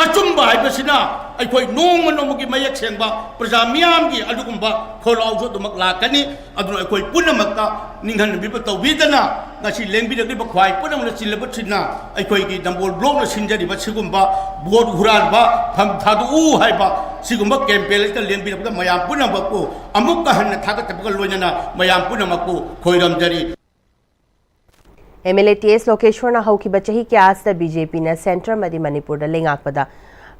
ꯑꯆꯨꯝꯕ ꯍꯥꯏꯕꯁꯤꯅ ꯑꯩꯈꯣꯏ ꯅꯣꯡꯃ ꯅꯣꯡꯃꯒꯤ ꯃꯌꯦꯛ ꯁꯦꯡꯕ ꯄ꯭ꯔꯖꯥ ꯃꯤꯌꯥꯝꯒꯤ ꯑꯗꯨꯒꯨꯝꯕ ꯈꯣꯜꯂꯥꯎꯁꯨ ꯑꯗꯨꯃꯛ ꯂꯥꯛꯀꯅꯤ꯫ ꯑꯗꯨꯅ ꯑꯩꯈꯣꯏ ꯄꯨꯝꯅꯃꯛꯇ ꯅꯤꯡꯍꯟꯅꯕꯤꯕ ꯇꯧꯕꯤꯗꯅ, ꯉꯁꯤ ꯂꯦꯡꯕꯤꯔꯛꯂꯤꯕ ꯈ꯭ꯋꯥꯏ ꯄꯨꯝꯅꯃꯛꯅ ꯆꯤꯜꯂꯕ ꯁꯤꯟꯅ ꯑꯩꯈꯣꯏꯒꯤ ꯅꯝꯕꯣꯜ ꯕ꯭ꯂꯣꯛꯅ ꯁꯤꯟꯖꯔꯤꯕ ꯁꯤꯒꯨꯝꯕ ꯚꯣꯠ ꯍꯨꯔꯥꯟꯕ ꯐꯝ ꯊꯥꯗꯣꯛꯎ ꯍꯥꯏꯕ ꯁꯤꯒꯨꯝꯕ ꯀꯦꯝꯄꯦꯟ ꯑꯁꯤꯗ ꯂꯦꯡꯕꯤꯔꯛꯄꯗ ꯃꯌꯥꯝ ꯄꯨꯝꯅꯃꯛꯄꯨ ꯑꯃꯨꯛꯀ ꯍꯟꯅ ꯊꯥꯒꯠꯆꯕꯒ ꯂꯣꯏꯅꯅ ꯃꯌꯥꯝ ꯄꯨꯝꯅꯃꯛꯄꯨ ꯈꯣꯏꯔꯝꯖꯔꯤ꯫ ꯑꯦꯝ ꯑꯦꯜ ꯑꯦ ꯇꯤ ꯑꯦꯁ ꯂꯣꯀꯦꯁ꯭ꯋꯔꯅ ꯍꯧꯈꯤꯕ ꯆꯍꯤ ꯀꯌꯥ ꯑꯁꯤꯗ ꯕꯤ ꯖꯦ ꯄꯤꯅ ꯁꯦꯟꯇꯔ ꯑꯃꯗꯤ ꯃꯅꯤꯄꯨꯔꯗ ꯂꯩꯉꯥꯛꯄꯗ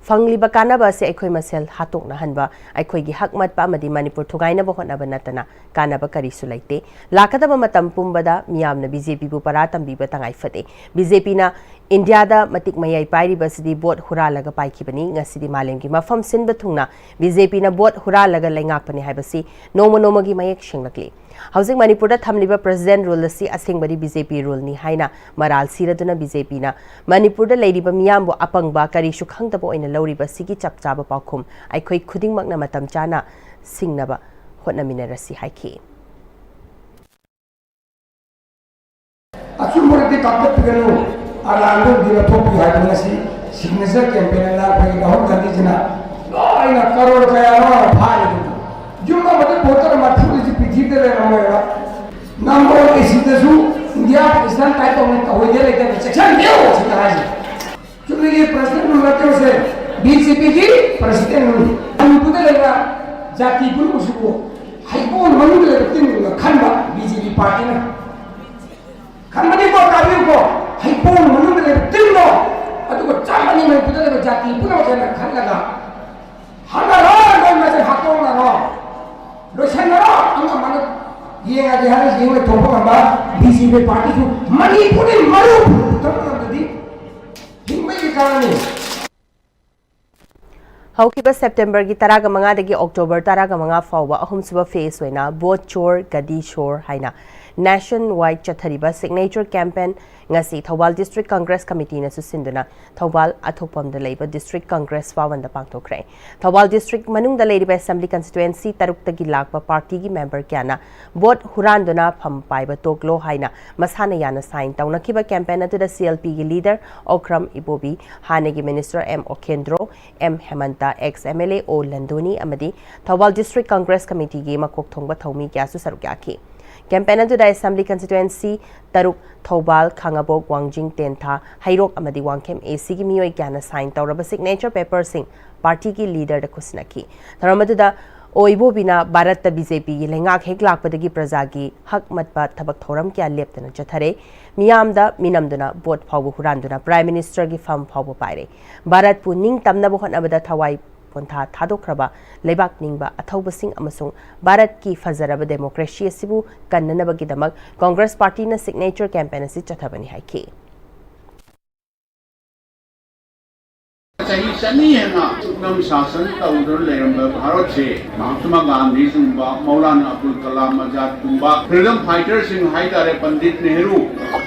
ꯐꯪꯂꯤꯕ ꯀꯥꯟꯅꯕ ꯑꯁꯤ ꯑꯩꯈꯣꯏ ꯃꯁꯦꯜ ꯍꯥꯠꯇꯣꯛꯅꯍꯟꯕ, ꯑꯩꯈꯣꯏꯒꯤ ꯍꯛ ꯃꯠꯄ ꯑꯃꯗꯤ ꯃꯅꯤꯄꯨꯔ ꯊꯨꯒꯥꯏꯅꯕ ꯍꯣꯠꯅꯕ ꯅꯠꯇꯅ ꯀꯥꯟꯅꯕ ꯀꯔꯤꯁꯨ ꯂꯩꯇꯦ꯫ ꯂꯥꯛꯀꯗꯕ ꯃꯇꯝ ꯄꯨꯝꯕꯗ ꯃꯤꯌꯥꯝꯅ ꯕꯤ ꯖꯦ ꯄꯤꯕꯨ ꯄꯔꯥ ꯇꯝꯕꯤꯕ ꯇꯉꯥꯏ ꯐꯗꯦ꯫ ꯕꯤ ꯖꯦ ꯄꯤꯅ ꯏꯟꯗꯤꯌꯥꯗ ꯃꯇꯤꯛ ꯃꯌꯥꯏ ꯄꯥꯏꯔꯤꯕ ꯑꯁꯤꯗꯤ ꯚꯣꯠ ꯍꯨꯔꯥꯜꯂꯒ ꯄꯥꯏꯈꯤꯕꯅꯤ꯫ ꯉꯁꯤꯗꯤ ꯃꯥꯂꯦꯝꯒꯤ ꯃꯐꯝ ꯁꯤꯟꯕ ꯊꯨꯡꯅ ꯕꯤ ꯖꯦ ꯄꯤꯅ ꯚꯣꯠ ꯍꯨꯔꯥꯜꯂꯒ ꯂꯩꯉꯥꯛꯄꯅꯤ ꯍꯥꯏꯕꯁꯤ ꯅꯣꯡꯃ ꯅꯣꯡꯃꯒꯤ ꯃꯌꯦꯛ ꯁꯦꯡꯂꯛꯂꯤ꯫ ꯍꯧꯖꯤꯛ ꯃꯅꯤꯄꯨꯔꯗ ꯊꯝꯂꯤꯕ ꯄ꯭ꯔꯁꯤꯗꯦꯟꯠ ꯔꯨꯜ ꯑꯁꯤ ꯑꯁꯦꯡꯕꯗꯤ ꯕꯤ ꯖꯦ ꯄꯤ ꯔꯨꯜꯅꯤ ꯍꯥꯏꯅ ꯃꯔꯥꯜ ꯁꯤꯔꯗꯨꯅ ꯕꯤ ꯖꯦ ꯄꯤꯅ ꯃꯅꯤꯄꯨꯔꯗ ꯂꯩꯔꯤꯕ ꯃꯤꯌꯥꯝꯕꯨ ꯑꯄꯪꯕ, ꯀꯔꯤꯁꯨ ꯈꯪꯗꯕ ꯑꯣꯏꯅ ꯂꯧꯔꯤꯕ ꯑꯁꯤꯒꯤ ꯆꯞ ꯆꯥꯕ ꯄꯥꯎꯈꯨꯝ ꯑꯩꯈꯣꯏ ꯈꯨꯗꯤꯡꯃꯛꯅ ꯃꯇꯝ ꯆꯥꯅ ꯁꯤꯡꯅꯕ ꯍꯣꯠꯅꯃꯤꯟꯅꯔꯁꯤ ꯍꯥꯏꯈꯤ꯫ ꯑꯆꯨꯝꯕꯗꯤ ꯀꯥꯞꯊꯠꯄꯤꯒꯅꯨ, ꯑꯔꯥꯟꯕꯗꯤ ꯂꯧꯊꯣꯛꯄꯤꯌꯨ ꯍꯥꯏꯕ ꯉꯁꯤ ꯁꯤꯒꯅꯦꯆꯔ ꯀꯦꯝꯄꯦꯟ ꯑꯅ ꯑꯩꯈꯣꯏꯒꯤ ꯔꯥꯍꯨꯜ ꯒꯥꯟꯙꯤꯖꯤꯅ ꯂꯣꯏꯅ ꯀꯔꯣꯔ ꯀꯌꯥꯅꯣ ꯐꯥꯔꯤꯗꯨ꯫ ꯌꯨꯝ ꯑꯃꯗ ꯚꯣꯇꯔ ꯃꯔꯤꯐꯨꯗꯤ ꯄ꯭ꯔꯤꯊꯤꯕꯤꯗ ꯂꯩꯔꯝꯃꯣꯏꯕ꯫ ꯅꯝꯕꯣꯜ ꯑꯦꯁꯤꯗꯁꯨ ꯏꯟꯗꯤꯌꯥ ꯄꯥꯀꯤꯁꯇꯥꯟ ꯇꯥꯏꯞ ꯇꯧꯅ ꯇꯧꯍꯩꯗꯦ ꯂꯩꯇꯅ ꯆꯦꯛꯁꯤꯟꯕꯤꯌꯨ ꯁꯤꯅ ꯍꯥꯏꯁꯦ꯫ ꯆꯨꯝꯅꯒꯤ ꯄ꯭ꯔꯁꯤꯗꯦꯟ ꯔꯨꯜ ꯅꯠꯇꯦ ꯃꯁꯦ, ꯕꯤ ꯖꯦ ꯄꯤꯒꯤ ꯄ꯭ꯔꯁꯤꯗꯦꯟ ꯔꯨꯜ꯫ ꯃꯅꯤꯄꯨꯔꯗ ꯂꯩꯕ ꯖꯥꯇꯤ ꯄꯨꯝꯅꯃꯛꯁꯤꯕꯨ ꯍꯩꯕꯣꯡ ꯃꯅꯨꯡꯗ ꯂꯩꯕ ꯇꯤꯟꯒꯨꯝꯅ ꯈꯟꯕ ꯕꯤ ꯖꯦ ꯄꯤ ꯄꯥꯔꯇꯤꯅ꯫ ꯈꯟꯕꯅꯤꯀꯣ, ꯇꯥꯕꯤꯌꯨꯀꯣ, ꯍꯩꯕꯣꯡ ꯃꯅꯨꯡꯗ ꯂꯩꯕ ꯇꯤꯟꯗꯣ ꯑꯗꯨꯒ ꯆꯞ ꯃꯥꯟꯅꯩ꯫ ꯃꯅꯤꯄꯨꯔꯗ ꯂꯩꯕ ꯖꯥꯇꯤ ꯄꯨꯝꯅꯃꯛꯁꯦꯅ ꯈꯜꯂꯒ ꯍꯥꯠꯅꯔꯣ, ꯂꯣꯏ ꯃꯁꯦ ꯍꯥꯠꯇꯣꯛꯅꯔꯣ, ꯂꯣꯏꯁꯟꯅꯔꯣ꯫ ꯑꯃ ꯑꯃꯅ ꯌꯦꯡꯉꯒꯦ ꯍꯥꯏꯔ ꯌꯦꯡ ꯂꯩꯊꯣꯛꯄ ꯉꯝꯕ ꯕꯤ ꯖꯦ ꯄꯤ ꯄꯥꯔꯇꯤꯁꯨ ꯃꯅꯤꯄꯨꯔꯗꯤ ꯃꯔꯨ ꯄꯨꯊꯣꯛꯄ ꯉꯝꯗ꯭ꯔꯗꯤ ꯍꯧꯈꯤꯕ ꯁꯦꯞꯇꯦꯝꯕꯔꯒꯤ ꯇꯔꯥꯃꯉꯥꯗꯒꯤ ꯑꯣꯛꯇꯣꯕꯔ ꯇꯔꯥꯃꯉꯥ ꯐꯥꯎꯕ ꯑꯍꯨꯝꯁꯨꯕ ꯐꯦꯖ ꯑꯣꯏꯅ ꯚꯣꯠ ꯆꯣꯔ ꯒꯗꯤ ꯆꯣꯔ ꯍꯥꯏꯅ ꯅꯦꯁꯟ ꯋꯥꯏꯗ ꯆꯠꯊꯔꯤꯕ ꯁꯤꯒꯅꯦꯆꯔ ꯀꯦꯝꯄꯦꯟ ꯉꯁꯤ ꯊꯧꯕꯥꯜ ꯗꯤꯁꯇ꯭ꯔꯤꯛ ꯀꯪꯒ꯭ꯔꯦꯁ ꯀꯃꯤꯇꯤꯅ ꯁꯤꯟꯗꯨꯅ ꯊꯧꯕꯥꯜ ꯑꯊꯣꯛꯄꯝꯗ ꯂꯩꯕ ꯗꯤꯁꯇ꯭ꯔꯤꯛ ꯀꯪꯒ꯭ꯔꯦꯁ ꯚꯋꯟꯗ ꯄꯥꯡꯊꯣꯛꯈ꯭ꯔꯦ꯫ ꯊꯧꯕꯥꯜ ꯗꯤꯁꯇ꯭ꯔꯤꯛ ꯃꯅꯨꯡꯗ ꯂꯩꯔꯤꯕ ꯑꯦꯁꯦꯝꯕ꯭ꯂꯤ ꯀꯟꯁꯇꯤꯇ꯭ꯋꯦꯟꯁꯤ ꯇꯔꯨꯛꯇꯒꯤ ꯂꯥꯛꯄ ꯄꯥꯔꯇꯤꯒꯤ ꯃꯦꯝꯕꯔ ꯀꯌꯥꯅ ꯚꯣꯠ ꯍꯨꯔꯥꯟꯗꯨꯅ ꯐꯝ ꯄꯥꯏꯕ ꯇꯣꯛꯂꯣ ꯍꯥꯏꯅ ꯃꯁꯥꯅ ꯌꯥꯅ ꯁꯥꯏꯟ ꯇꯧꯅꯈꯤꯕ ꯀꯦꯝꯄꯦꯟ ꯑꯗꯨꯗ ꯁꯤ ꯑꯦꯜ ꯄꯤꯒꯤ ꯂꯤꯗꯔ ꯑꯣꯀ꯭ꯔꯝ ꯏꯕꯣꯕꯤ, ꯍꯥꯟꯅꯒꯤ minister M Okendro, M Hemanta, ex M L A O Landoni ꯑꯃꯗꯤ ꯊꯧꯕꯥꯜ ꯗꯤꯁꯇ꯭ꯔꯤꯛ ꯀꯪꯒ꯭ꯔꯦꯁ ꯀꯃꯤꯇꯤꯒꯤ ꯃꯀꯣꯛ ꯊꯣꯡꯕ ꯊꯧꯃꯤ ꯀꯌꯥꯁꯨ ꯁꯔꯨꯛ ꯌꯥꯈꯤ꯫ ꯀꯦꯝꯄꯦꯟ ꯑꯗꯨꯗ ꯑꯦꯁꯦꯝꯕ꯭ꯂꯤ ꯀꯟꯁꯇꯤꯇ꯭ꯋꯦꯟꯁꯤ ꯇꯔꯨꯛ, ꯊꯧꯕꯥꯜ, ꯈꯥꯉꯕꯣꯛ, ꯋꯥꯡꯖꯤꯡ, ꯇꯦꯟꯊꯥ, ꯍꯩꯔꯣꯛ ꯑꯃꯗꯤ ꯋꯥꯡꯈꯦꯝ ꯑꯦ ꯁꯤꯒꯤ ꯃꯤꯑꯣꯏ ꯀꯌꯥꯅ ꯁꯥꯏꯟ ꯇꯧꯔꯕ ꯁꯤꯒꯅꯦꯆꯔ ꯄꯦꯄꯔꯁꯤꯡ ꯄꯥꯔꯇꯤꯒꯤ ꯂꯤꯗꯔꯗ ꯈꯨꯠꯁꯤꯟꯅꯈꯤ꯫ ꯊꯧꯔꯝ ꯑꯗꯨꯗ ꯑꯣ ꯏꯕꯣꯕꯤꯅ ꯚꯥꯔꯠꯇ ꯕꯤ ꯖꯦ ꯄꯤꯒꯤ ꯂꯩꯉꯥꯛ ꯍꯦꯛ ꯂꯥꯛꯄꯗꯒꯤ ꯄ꯭ꯔꯖꯥꯒꯤ ꯍꯛ ꯃꯠꯄ ꯊꯕꯛ ꯊꯧꯔꯝ ꯀꯌꯥ ꯂꯦꯞꯇꯅ ꯆꯠꯊꯔꯦ꯫ ꯃꯤꯌꯥꯝꯗ ꯃꯤꯅꯝꯗꯨꯅ ꯚꯣꯠ ꯐꯥꯎꯕ ꯍꯨꯔꯥꯟꯗꯨꯅ ꯄ꯭ꯔꯥꯏꯝ ꯃꯤꯅꯤꯁꯇꯔꯒꯤ ꯐꯝ ꯐꯥꯎꯕ ꯄꯥꯏꯔꯦ꯫ ꯚꯥꯔꯠꯄꯨ ꯅꯤꯡꯇꯝꯅꯕ ꯍꯣꯠꯅꯕꯗ ꯊꯋꯥꯏ ꯄꯣꯟꯊꯥ ꯊꯥꯗꯣꯛꯈ꯭ꯔꯕ ꯂꯩꯕꯥꯛ ꯅꯤꯡꯕ ꯑꯊꯧꯕꯁꯤꯡ ꯑꯃꯁꯨꯡ ꯚꯥꯔꯠꯀꯤ ꯐꯖꯔꯕ ꯗꯦꯃꯣꯀ꯭ꯔꯦꯁꯤ ꯑꯁꯤꯕꯨ ꯀꯟꯅꯅꯕꯒꯤꯗꯃꯛ ꯀꯪꯒ꯭ꯔꯦꯁ ꯄꯥꯔꯇꯤꯅ ꯁꯤꯒꯅꯦꯆꯔ ꯀꯦꯝꯄꯦꯟ ꯑꯁꯤ ꯆꯠꯊꯕꯅꯤ ꯍꯥꯏꯈꯤ꯫ ꯆꯍꯤ ꯆꯅꯤ ꯍꯦꯟꯅ ꯁꯨꯞꯅꯝ ꯁꯥꯁꯟ ꯇꯧꯗꯨꯅ ꯂꯩꯔꯝꯕ ꯚꯥꯔꯠꯁꯦ ꯃꯍꯥꯇꯃꯥ ꯒꯥꯟꯙꯤꯒꯨꯝꯕ, ꯃꯧꯂꯥꯅꯥ ꯑꯕꯗꯨꯜ ꯀꯂꯥꯝ ꯑꯖꯥꯗꯒꯨꯝꯕ ꯐ꯭ꯔꯤꯗꯝ ꯐꯥꯏꯇꯔꯁꯤꯡ ꯍꯥꯏꯇꯥꯔꯦ, ꯄꯟꯗꯤꯠ ꯅꯦꯍꯔꯨ,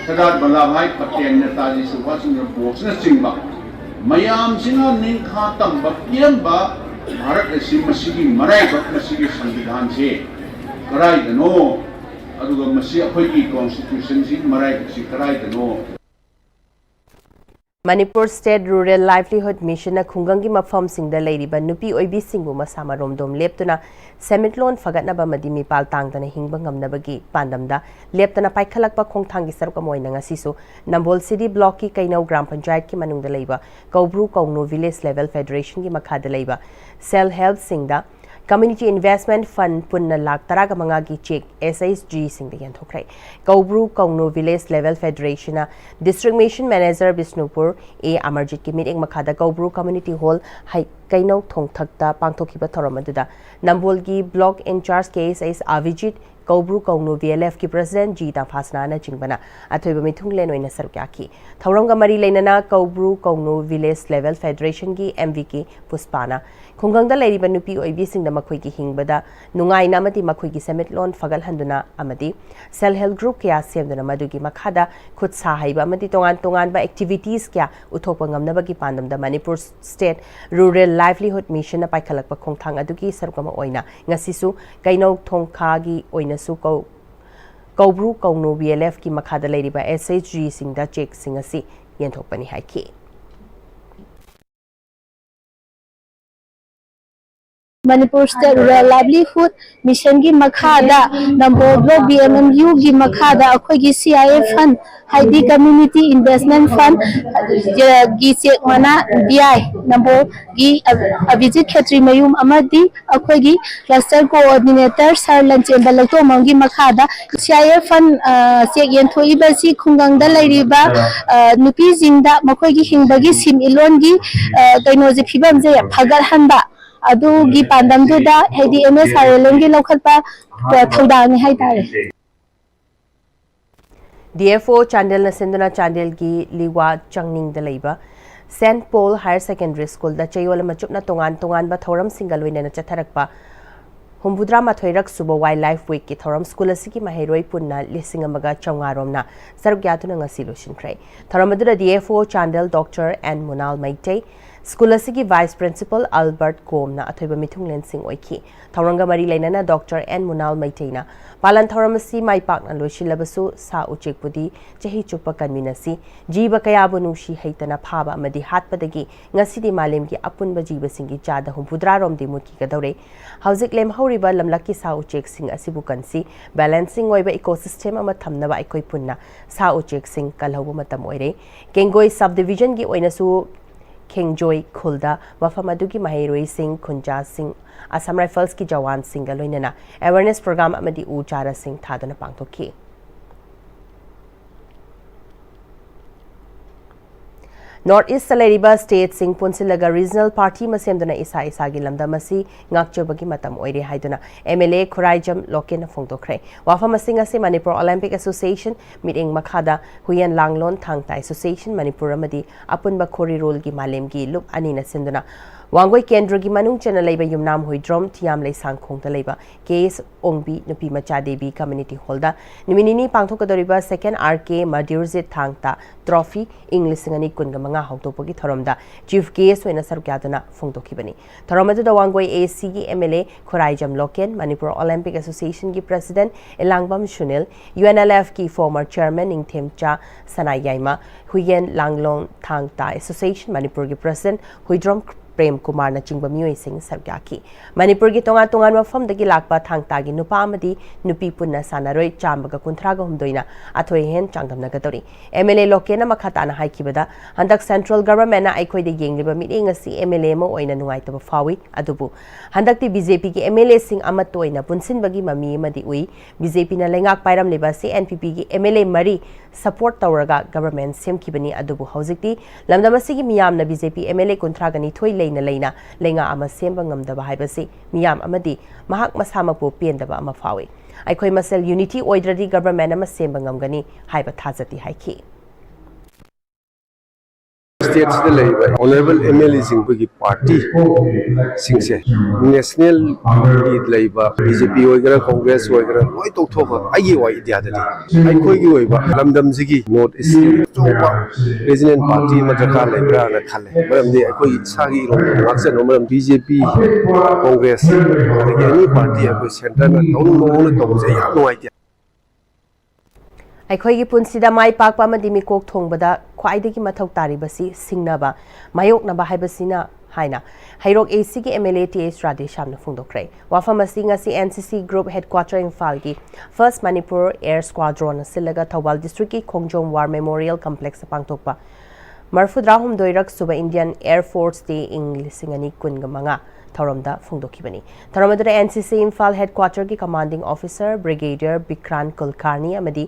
ꯁꯔꯗꯥꯔ ꯚꯜꯂꯚꯚꯥꯏ ꯄꯇꯦꯜ, ꯅꯦꯇꯥꯖꯤ ꯁꯨꯚꯥꯁ ꯆꯟꯗ꯭ꯔ ꯕꯣꯁꯅꯆꯤꯡꯕ ꯃꯌꯥꯝꯁꯤꯅ ꯅꯤꯡꯈꯥ ꯇꯝꯕ ꯄꯤꯔꯝꯕ ꯚꯥꯔꯠ ꯑꯁꯤ, ꯃꯁꯤꯒꯤ ꯃꯔꯥꯏꯕꯛ, ꯃꯁꯤꯒꯤ ꯁꯪꯕꯤꯙꯥꯟꯁꯦ ꯀꯗꯥꯏꯗꯅꯣ? ꯑꯗꯨꯒ ꯃꯁꯤ ꯑꯩꯈꯣꯏꯒꯤ ꯀꯣꯟꯁꯇꯤꯇ꯭ꯌꯨꯁꯟꯁꯤꯒꯤ ꯃꯔꯥꯏꯕꯛꯁꯤ ꯀꯗꯥꯏꯗꯅꯣ? ꯃꯅꯤꯄꯨꯔ ꯁ꯭ꯇꯦꯠ ꯔꯨꯔꯦꯜ ꯂꯥꯏꯚꯂꯤꯍꯨꯗ ꯃꯤꯁꯟꯅ ꯈꯨꯡꯒꯪꯒꯤ ꯃꯐꯝꯁꯤꯡꯗ ꯂꯩꯔꯤꯕ ꯅꯨꯄꯤ ꯑꯣꯏꯕꯤꯁꯤꯡꯕꯨ ꯃꯁꯥ ꯃꯔꯣꯝꯗꯣꯝ ꯂꯦꯞꯇꯨꯅ ꯁꯦꯟꯃꯤꯠꯂꯣꯟ ꯐꯒꯠꯅꯕ ꯑꯃꯗꯤ ꯃꯤꯄꯥꯜ ꯇꯥꯡꯗꯅ ꯍꯤꯡꯕ ꯉꯝꯅꯕꯒꯤ ꯄꯥꯟꯗꯝꯗ ꯂꯦꯞꯇꯅ ꯄꯥꯏꯈꯠꯂꯛꯄ ꯈꯣꯡꯊꯥꯡꯒꯤ ꯁꯔꯨꯛ ꯑꯃ ꯑꯣꯏꯅ ꯉꯁꯤꯁꯨ ꯅꯝꯕꯣꯜ ꯁꯤꯗꯤ ꯕ꯭ꯂꯣꯛꯀꯤ ꯀꯩꯅꯧ ꯒ꯭ꯔꯥꯝ ꯄꯟꯆꯥꯌꯠꯀꯤ ꯃꯅꯨꯡꯗ ꯂꯩꯕ ꯀꯧꯕ꯭ꯔꯨ ꯀꯧꯅꯨ ꯚꯤꯂꯦꯖ ꯂꯦꯚꯦꯜ ꯐꯦꯗꯔꯦꯁꯟꯒꯤ ꯃꯈꯥꯗ ꯂꯩꯕ ꯁꯦꯜꯐ ꯍꯦꯜꯞꯁꯤꯡꯗ ꯀꯝꯃ꯭ꯌꯨꯅꯤꯇꯤ ꯏꯟꯚꯦꯁ꯭ꯠꯃꯦꯟꯠ ꯐꯟꯗ ꯄꯨꯟꯅ ꯂꯥꯈ ꯇꯔꯥꯒ ꯃꯉꯥꯒꯤ ꯆꯦꯛ ꯑꯦꯁ ꯑꯩꯆ ꯖꯤꯁꯤꯡꯗ ꯌꯦꯟꯊꯣꯛꯈ꯭ꯔꯦ꯫ ꯀꯧꯕ꯭ꯔꯨ ꯀꯧꯅꯨ ꯚꯤꯂꯦꯖ ꯂꯦꯚꯦꯜ ꯐꯦꯗꯔꯦꯁꯟꯅ district mission manager Bishnupur A ꯑꯃꯔꯖꯤꯠꯀꯤ ꯃꯤꯠꯌꯦꯡ ꯃꯈꯥꯗ ꯀꯧꯕ꯭ꯔꯨ ꯀꯝꯃ꯭ꯌꯨꯅꯤꯇꯤ ꯍꯣꯜ ꯍꯩ-, ꯀꯩꯅꯧ ꯊꯣꯡꯊꯛꯇ ꯄꯥꯡꯊꯣꯛꯈꯤꯕ ꯊꯧꯔꯝ ꯑꯗꯨꯗ ꯅꯝꯕꯣꯜꯒꯤ Block Incharge K S S ꯑꯚꯤꯖꯤꯠ, ꯀꯧꯕ꯭ꯔꯨ ꯀꯧꯅꯨ V L F ꯀꯤ President G ꯇꯝꯐꯥꯁꯅꯥꯅꯆꯤꯡꯕꯅ ꯑꯊꯣꯏꯕ ꯃꯤꯊꯨꯡꯂꯦꯟ ꯑꯣꯏꯅ ꯁꯔꯨꯛ ꯌꯥꯈꯤ꯫ ꯊꯧꯔꯝꯒ ꯃꯔꯤ ꯂꯩꯅꯅ ꯀꯧꯕ꯭ꯔꯨ ꯀꯧꯅꯨ Village Level Federation ꯒꯤ M V K ꯄꯨꯁꯄꯥꯅ ꯈꯨꯡꯒꯪꯗ ꯂꯩꯔꯤꯕ ꯅꯨꯄꯤ ꯑꯣꯏꯕꯤꯁꯤꯡꯗ ꯃꯈꯣꯏꯒꯤ ꯍꯤꯡꯕꯗ ꯅꯨꯡꯉꯥꯏꯅ ꯑꯃꯗꯤ ꯃꯈꯣꯏꯒꯤ ꯁꯦꯟꯃꯤꯠꯂꯣꯟ ꯐꯒꯠꯍꯟꯗꯨꯅ ꯑꯃꯗꯤ Self Help Group ꯀꯌꯥ ꯁꯦꯝꯗꯨꯅ ꯃꯗꯨꯒꯤ ꯃꯈꯥꯗ ꯈꯨꯠ ꯁꯥ ꯍꯩꯕ ꯑꯃꯗꯤ ꯇꯣꯉꯥꯟ ꯇꯣꯉꯥꯟꯕ activities ꯀꯌꯥ ꯎꯠꯊꯣꯛꯄ ꯉꯝꯅꯕꯒꯤ ꯄꯥꯟꯗꯝꯗ Manipur State Rural Livelihood Mission ꯅ ꯄꯥꯏꯈꯠꯂꯛꯄ ꯈꯣꯡꯊꯥꯡ ꯑꯗꯨꯒꯤ ꯁꯔꯨꯛ ꯑꯃ ꯑꯣꯏꯅ ꯉꯁꯤꯁꯨ ꯀꯩꯅꯧ ꯊꯣꯡꯈꯥꯒꯤ ꯑꯣꯏꯅꯁꯨ ꯀꯧ-, ꯀꯧꯕ꯭ꯔꯨ ꯀꯧꯅꯨ V L F ꯀꯤ ꯃꯈꯥꯗ ꯂꯩꯔꯤꯕ S H G ꯁꯤꯡꯗ ꯆꯦꯛꯁꯤꯡ ꯑꯁꯤ ꯌꯦꯟꯊꯣꯛꯄꯅꯤ ꯍꯥꯏꯈꯤ꯫ Manipur State Rural Livelihood Mission ꯒꯤ ꯃꯈꯥꯗ ꯅꯝꯕꯣꯜ Block B M M U ꯒꯤ ꯃꯈꯥꯗ ꯑꯩꯈꯣꯏꯒꯤ C I F fund ꯍꯥꯏꯗꯤ Community Investment Fund ꯒꯤ ꯆꯦꯛ ꯃꯅꯥ D I ꯅꯝꯕꯣꯜꯒꯤ ꯑ-, ꯑꯚꯤꯖꯤꯠ ꯈꯦꯇ꯭ꯔꯤꯃꯌꯨꯝ ꯑꯃꯗꯤ ꯑꯩꯈꯣꯏꯒꯤ Cluster Coordinator Sir ꯂꯟꯆꯦꯟꯕ ꯂꯧꯇꯣꯝꯕꯝꯒꯤ ꯃꯈꯥꯗ C I F fund, ꯑ, ꯆꯦꯛ ꯌꯦꯟꯊꯣꯛꯏꯕꯁꯤ ꯈꯨꯡꯒꯪꯗ ꯂꯩꯔꯤꯕ, ꯑ, ꯅꯨꯄꯤꯁꯤꯡꯗ ꯃꯈꯣꯏꯒꯤ ꯍꯤꯡꯕꯒꯤ ꯁꯤꯟꯃꯤꯠꯂꯣꯟꯒꯤ, ꯑ, ꯀꯩꯅꯣꯁꯦ, ꯐꯤꯕꯝꯁꯦ ꯐꯒꯠꯍꯟꯕ ꯑꯗꯨꯒꯤ ꯄꯥꯟꯗꯝꯗꯨꯗ ꯍꯥꯏꯗꯤ M S R L M ꯒꯤ ꯂꯧꯈꯠꯄ, ꯑ, ꯊꯧꯗꯥꯡꯅꯤ ꯍꯥꯏꯇꯥꯔꯦ꯫ D F O ꯆꯥꯟꯗꯦꯜꯅ ꯁꯤꯟꯗꯨꯅ ꯆꯥꯟꯗꯦꯜꯒꯤ ꯂꯤꯋꯥ ꯆꯥꯡꯅꯤꯡꯗ ꯂꯩꯕ Saint Paul Higher Secondary School ꯗ ꯆꯌꯣꯜ ꯑꯃ ꯆꯨꯞꯅ ꯇꯣꯉꯥꯟ ꯇꯣꯉꯥꯟꯕ ꯊꯧꯔꯝꯁꯤꯡꯒ ꯂꯣꯏꯅꯅ ꯆꯠꯊꯔꯛꯄ ꯍꯨꯝꯐꯨꯇꯔꯥ ꯃꯥꯊꯣꯏꯔꯛ ꯁꯨꯕ Wildlife Week ꯀꯤ ꯊꯧꯔꯝ ꯁ꯭ꯀꯨꯜ ꯑꯁꯤꯒꯤ ꯃꯍꯩꯔꯣꯏ ꯄꯨꯟꯅ ꯂꯤꯁꯤꯡ ꯑꯃꯒ ꯆꯥꯝꯃꯉꯥ ꯔꯣꯝꯅ ꯁꯔꯨꯛ ꯌꯥꯗꯨꯅ ꯉꯁꯤ ꯂꯣꯏꯁꯤꯟꯈ꯭ꯔꯦ꯫ ꯊꯧꯔꯝ ꯑꯗꯨꯗ D F O Chandel Doctor N Munal Meitei, school ꯑꯁꯤꯒꯤ Vice Principal Albert ꯀꯣꯝꯅ ꯑꯊꯣꯏꯕ ꯃꯤꯊꯨꯡꯂꯦꯟꯁꯤꯡ ꯑꯣꯏꯈꯤ꯫ ꯊꯧꯔꯝꯒ ꯃꯔꯤ ꯂꯩꯅꯅ Doctor N ꯃꯨꯅꯥꯜ ꯃꯩꯇꯩꯅ ꯄꯥꯂꯟ ꯊꯧꯔꯝ ꯑꯁꯤ ꯃꯥꯏ ꯄꯥꯛꯅ ꯂꯣꯏꯁꯤꯜꯂꯕꯁꯨ ꯁꯥ ꯎꯆꯦꯛꯄꯨꯗꯤ ꯆꯍꯤ ꯆꯨꯞꯄ ꯀꯟꯃꯤꯟꯅꯁꯤ, ꯖꯤꯕ ꯀꯌꯥꯕꯨ ꯅꯨꯡꯁꯤ ꯍꯩꯇꯅ ꯐꯥꯕ ꯑꯃꯗꯤ ꯍꯥꯠꯄꯗꯒꯤ ꯉꯁꯤꯗꯤ ꯃꯥꯂꯦꯝꯒꯤ ꯑꯄꯨꯟꯕ ꯖꯤꯕꯁꯤꯡꯒꯤ ꯆꯥꯗ ꯍꯨꯝꯐꯨꯇꯔꯥ ꯔꯣꯝꯗꯤ ꯃꯨꯠꯈꯤꯒꯗꯧꯔꯦ꯫ ꯍꯧꯖꯤꯛ ꯂꯦꯝꯍꯧꯔꯤꯕ ꯂꯝꯂꯛꯀꯤ ꯁꯥ ꯎꯆꯦꯛꯁꯤꯡ ꯑꯁꯤꯕꯨ ꯀꯟꯁꯤ, balancing ꯑꯣꯏꯕ ecosystem ꯑꯃ ꯊꯝꯅꯕ ꯑꯩꯈꯣꯏ ꯄꯨꯟꯅ ꯁꯥ ꯎꯆꯦꯛꯁꯤꯡ ꯀꯜꯍꯧꯕ ꯃꯇꯝ ꯑꯣꯏꯔꯦ꯫ ꯀꯦꯡꯒꯣꯏ Sub Division ꯒꯤ ꯑꯣꯏꯅꯁꯨ ꯈꯦꯡꯖꯣꯏ ꯈꯨꯜꯗ ꯃꯐꯝ ꯑꯗꯨꯒꯤ ꯃꯍꯩꯔꯣꯏꯁꯤꯡ, ꯈꯨꯟꯖꯥꯁꯤꯡ, Assam Rifles ꯀꯤ ꯖꯋꯥꯟꯁꯤꯡꯒ ꯂꯣꯏꯅꯅ awareness program ꯑꯃꯗꯤ ꯎ ꯆꯥꯔꯥꯁꯤꯡ ꯊꯥꯗꯨꯅ ꯄꯥꯡꯊꯣꯛꯈꯤ꯫ North East ꯂꯩꯔꯤꯕ stateꯁꯤꯡ ꯄꯨꯟꯁꯤꯜꯂꯒ regional party ꯑꯃ ꯁꯦꯝꯗꯨꯅ ꯏꯁꯥ ꯏꯁꯥꯒꯤ ꯂꯝꯗꯝ ꯑꯁꯤ ꯉꯥꯛꯆꯕꯒꯤ ꯃꯇꯝ ꯑꯣꯏꯔꯦ ꯍꯥꯏꯗꯨꯅ MLA ꯈꯨꯔꯥꯏꯖꯝ ꯂꯣꯀꯦꯟꯅ ꯐꯣꯡꯗꯣꯛꯈ꯭ꯔꯦ꯫ ꯋꯥꯐꯝ ꯑꯁꯤ ꯉꯁꯤ Manipur Olympic Association ꯃꯤꯠꯌꯦꯡ ꯃꯈꯥꯗ ꯍꯨꯌꯦꯟ ꯂꯥꯡꯂꯣꯟ ꯊꯥꯡ ꯇꯥ Association ꯃꯅꯤꯄꯨꯔ ꯑꯃꯗꯤ ꯑꯄꯨꯟꯕ ꯈꯣꯔꯤꯔꯣꯜꯒꯤ ꯃꯥꯂꯦꯝꯒꯤ ꯂꯨꯞ ꯑꯅꯤꯅ ꯁꯤꯟꯗꯨꯅ ꯋꯥꯡꯒꯣꯏ ꯀꯦꯟꯗ꯭ꯔꯒꯤ ꯃꯅꯨꯡ ꯆꯟꯅ ꯂꯩꯕ ꯌꯨꯝꯅꯥꯝ ꯍꯨꯏꯗ꯭ꯔꯣꯝ ꯊꯤꯌꯥꯝ ꯂꯩꯁꯥꯡꯈꯣꯡꯗ ꯂꯩꯕ K S ꯑꯣꯡꯕꯤ ꯅꯨꯄꯤ ꯃꯆꯥ ꯗꯦꯕꯤ community hallꯗ ꯅꯨꯃꯤꯠ ꯅꯤꯅꯤ ꯄꯥꯡꯊꯣꯛꯀꯗꯧꯔꯤꯕ Second R K ꯃꯗꯤꯔꯖꯤꯠ ꯊꯥꯡ ꯇꯥ Trophy ꯏꯪ ꯂꯤꯁꯤꯡ ꯑꯅꯤ ꯀꯨꯟꯒ ꯃꯉꯥ ꯍꯧꯗꯣꯛꯄꯒꯤ ꯊꯧꯔꯝꯗ chief guest ꯑꯣꯏꯅ ꯁꯔꯨꯛ ꯌꯥꯗꯨꯅ ꯐꯣꯡꯗꯣꯛꯈꯤꯕꯅꯤ꯫ ꯊꯧꯔꯝ ꯑꯗꯨꯗ ꯋꯥꯡꯒꯣꯏ ACꯒꯤ MLA ꯈꯨꯔꯥꯏꯖꯝ ꯂꯣꯀꯦꯟ, ꯃꯅꯤꯄꯨꯔ Olympic Associationꯒꯤ president ꯏꯂꯥꯡꯕꯝ ꯁꯨꯅꯤꯜ, UNLFꯀꯤ former chairman ꯅꯤꯡꯊꯦꯝꯆꯥ ꯁꯅꯥ ꯌꯥꯏꯃ, ꯍꯨꯏꯌꯦꯟ ꯂꯥꯡꯂꯣꯡ ꯊꯥꯡ ꯇꯥ Association ꯃꯅꯤꯄꯨꯔꯒꯤ president ꯍꯨꯏꯗ꯭ꯔꯣꯝ ꯄ꯭ꯔꯦꯝ ꯀꯨꯃꯥꯔꯅ ꯆꯤꯡꯕ ꯃꯤꯑꯣꯏꯁꯤꯡ ꯁꯔꯨꯛ ꯌꯥꯈꯤ꯫ ꯃꯅꯤꯄꯨꯔꯒꯤ ꯇꯣꯉꯥꯟ ꯇꯣꯉꯥꯟꯕ ꯃꯐꯝꯗꯒꯤ ꯂꯥꯛꯄ ꯊꯥꯡ ꯇꯥꯒꯤ ꯅꯨꯄꯥ ꯑꯃꯗꯤ ꯅꯨꯄꯤ ꯄꯨꯟꯅ ꯁꯥꯟꯅꯔꯣꯏ ꯆꯥꯝꯃꯒ ꯀꯨꯟꯊ꯭ꯔꯥꯒ ꯍꯨꯝꯗꯣꯏꯅ ꯑꯊꯣꯏ ꯑꯍꯦꯟ ꯆꯥꯡꯗꯝꯅꯒꯗꯧꯔꯤ꯫ MLA ꯂꯣꯀꯦꯟꯅ ꯃꯈꯥ ꯇꯥꯅ ꯍꯥꯏꯈꯤꯕꯗ, ꯍꯟꯗꯛ central governmentꯅ ꯑꯩꯈꯣꯏꯗ ꯌꯦꯡꯂꯤꯕ ꯃꯤꯠꯌꯦꯡ ꯑꯁꯤ MLA ꯑꯃ ꯑꯣꯏꯅ ꯅꯨꯡꯉꯥꯏꯇꯕ ꯐꯥꯎꯏ, ꯑꯗꯨꯕꯨ ꯍꯟꯗꯛꯇꯤ BJPꯒꯤ MLAꯁꯤꯡ ꯑꯃꯠꯇ ꯑꯣꯏꯅ ꯄꯨꯟꯁꯤꯟꯕꯒꯤ ꯃꯃꯤ ꯑꯃꯗꯤ ꯎꯏ꯫ BJPꯅ ꯂꯩꯉꯥꯛ ꯄꯥꯏꯔꯝꯂꯤꯕ ꯑꯁꯤ NPPꯒꯤ MLA ꯃꯔꯤ support ꯇꯧꯔꯒ government ꯁꯦꯝꯈꯤꯕꯅꯤ, ꯑꯗꯨꯕꯨ ꯍꯧꯖꯤꯛꯇꯤ ꯂꯝꯗꯝ ꯑꯁꯤꯒꯤ ꯃꯤꯌꯥꯝꯅ BJP MLA ꯀꯨꯟꯊ꯭ꯔꯥꯒ ꯅꯤꯊꯣꯏ ꯂꯩꯅ ꯂꯩꯅ ꯂꯩꯉꯥꯛ ꯑꯃ ꯁꯦꯝꯕ ꯉꯝꯗꯕ ꯍꯥꯏꯕꯁꯤ ꯃꯤꯌꯥꯝ ꯑꯃꯗꯤ ꯃꯍꯥꯛ ꯃꯁꯥꯃꯛꯄꯨ ꯄꯦꯟꯗꯕ ꯑꯃ ꯐꯥꯎꯏ꯫ ꯑꯩꯈꯣꯏ ꯃꯁꯦꯜ unity ꯑꯣꯏꯗ꯭ꯔꯗꯤ government ꯑꯃ ꯁꯦꯝꯕ ꯉꯝꯒꯅꯤ ꯍꯥꯏꯕ ꯊꯥꯖꯗꯦ ꯍꯥꯏꯈꯤ꯫ stateꯁꯤꯗ ꯂꯩꯔꯤꯕ honourable MLAꯁꯤꯡ, ꯑꯩꯈꯣꯏꯒꯤ partyꯁꯤꯡꯁꯦ, nationalꯒꯤ ꯂꯩꯕ BJP ꯑꯣꯏꯒꯦꯔꯥ, Congress ꯑꯣꯏꯒꯦꯔꯥ, ꯂꯣꯏ ꯇꯣꯛꯊꯣꯛꯑꯒ ꯑꯩꯒꯤ ideaꯗꯗꯤ ꯑꯩꯈꯣꯏꯒꯤ ꯑꯣꯏꯕ ꯂꯝꯗꯝꯁꯤꯒꯤ North Eastꯀꯤ ꯑꯆꯧꯕ regional party ꯑꯃ ꯗꯔꯀꯥꯔ ꯂꯩꯕ꯭ꯔꯥꯅ ꯈꯜꯂꯦ꯫ ꯃꯔꯝꯗꯤ ꯑꯩꯈꯣꯏ ꯏꯁꯥꯒꯤ ꯏꯔꯣꯝꯗ ꯉꯥꯛꯆꯅꯕ ꯃꯔꯝ BJP, Congress, ꯑꯗꯒꯤ any party ꯑꯩꯈꯣꯏ centreꯅ ꯇꯧꯅꯤꯡ ꯃꯑꯣꯡꯗ ꯇꯧꯕꯁꯦ ꯌꯥꯝ ꯅꯨꯡꯉꯥꯏꯇꯦ꯫ ꯑꯩꯈꯣꯏꯒꯤ ꯄꯨꯟꯁꯤꯗ ꯃꯥꯏ ꯄꯥꯛꯄ ꯑꯃꯗꯤ ꯃꯤꯀꯣꯛ ꯊꯣꯡꯕꯗ ꯈ꯭ꯋꯥꯏꯗꯒꯤ ꯃꯊꯧ ꯇꯥꯔꯤꯕꯁꯤ ꯁꯤꯡꯅꯕ, ꯃꯥꯌꯣꯛꯅꯕ ꯍꯥꯏꯕꯁꯤꯅ ꯍꯥꯏꯅ ꯍꯩꯔꯣꯛ ACꯒꯤ MLA Th Radheshyamꯅ ꯐꯣꯡꯗꯣꯛꯈ꯭ꯔꯦ꯫ ꯋꯥꯐꯝ ꯑꯁꯤ ꯉꯁꯤ NCC Group Headquarter ꯏꯝꯐꯥꯜꯒꯤ First Manipur Air Squadronꯅ ꯁꯤꯜꯂꯒ ꯊꯧꯕꯥꯜ districtꯀꯤ ꯈꯣꯡꯖꯣꯝ War Memorial Complexꯇ ꯄꯥꯡꯊꯣꯛꯄ ꯃꯔꯐꯨꯇꯔꯥꯍꯨꯝꯗꯣꯏꯔꯛ ꯁꯨꯕ Indian Air Force Day ꯏꯪ ꯂꯤꯁꯤꯡ ꯑꯅꯤ ꯀꯨꯟꯒ ꯃꯉꯥ ꯊꯧꯔꯝꯗ ꯐꯣꯡꯗꯣꯛꯈꯤꯕꯅꯤ꯫ ꯊꯧꯔꯝ ꯑꯗꯨꯗ N C C Imphal headquarter ꯒꯤ commanding officer Brigadier ꯕꯤꯀ꯭ꯔꯥꯟ ꯀꯨꯜꯀꯥꯔꯅꯤ ꯑꯃꯗꯤ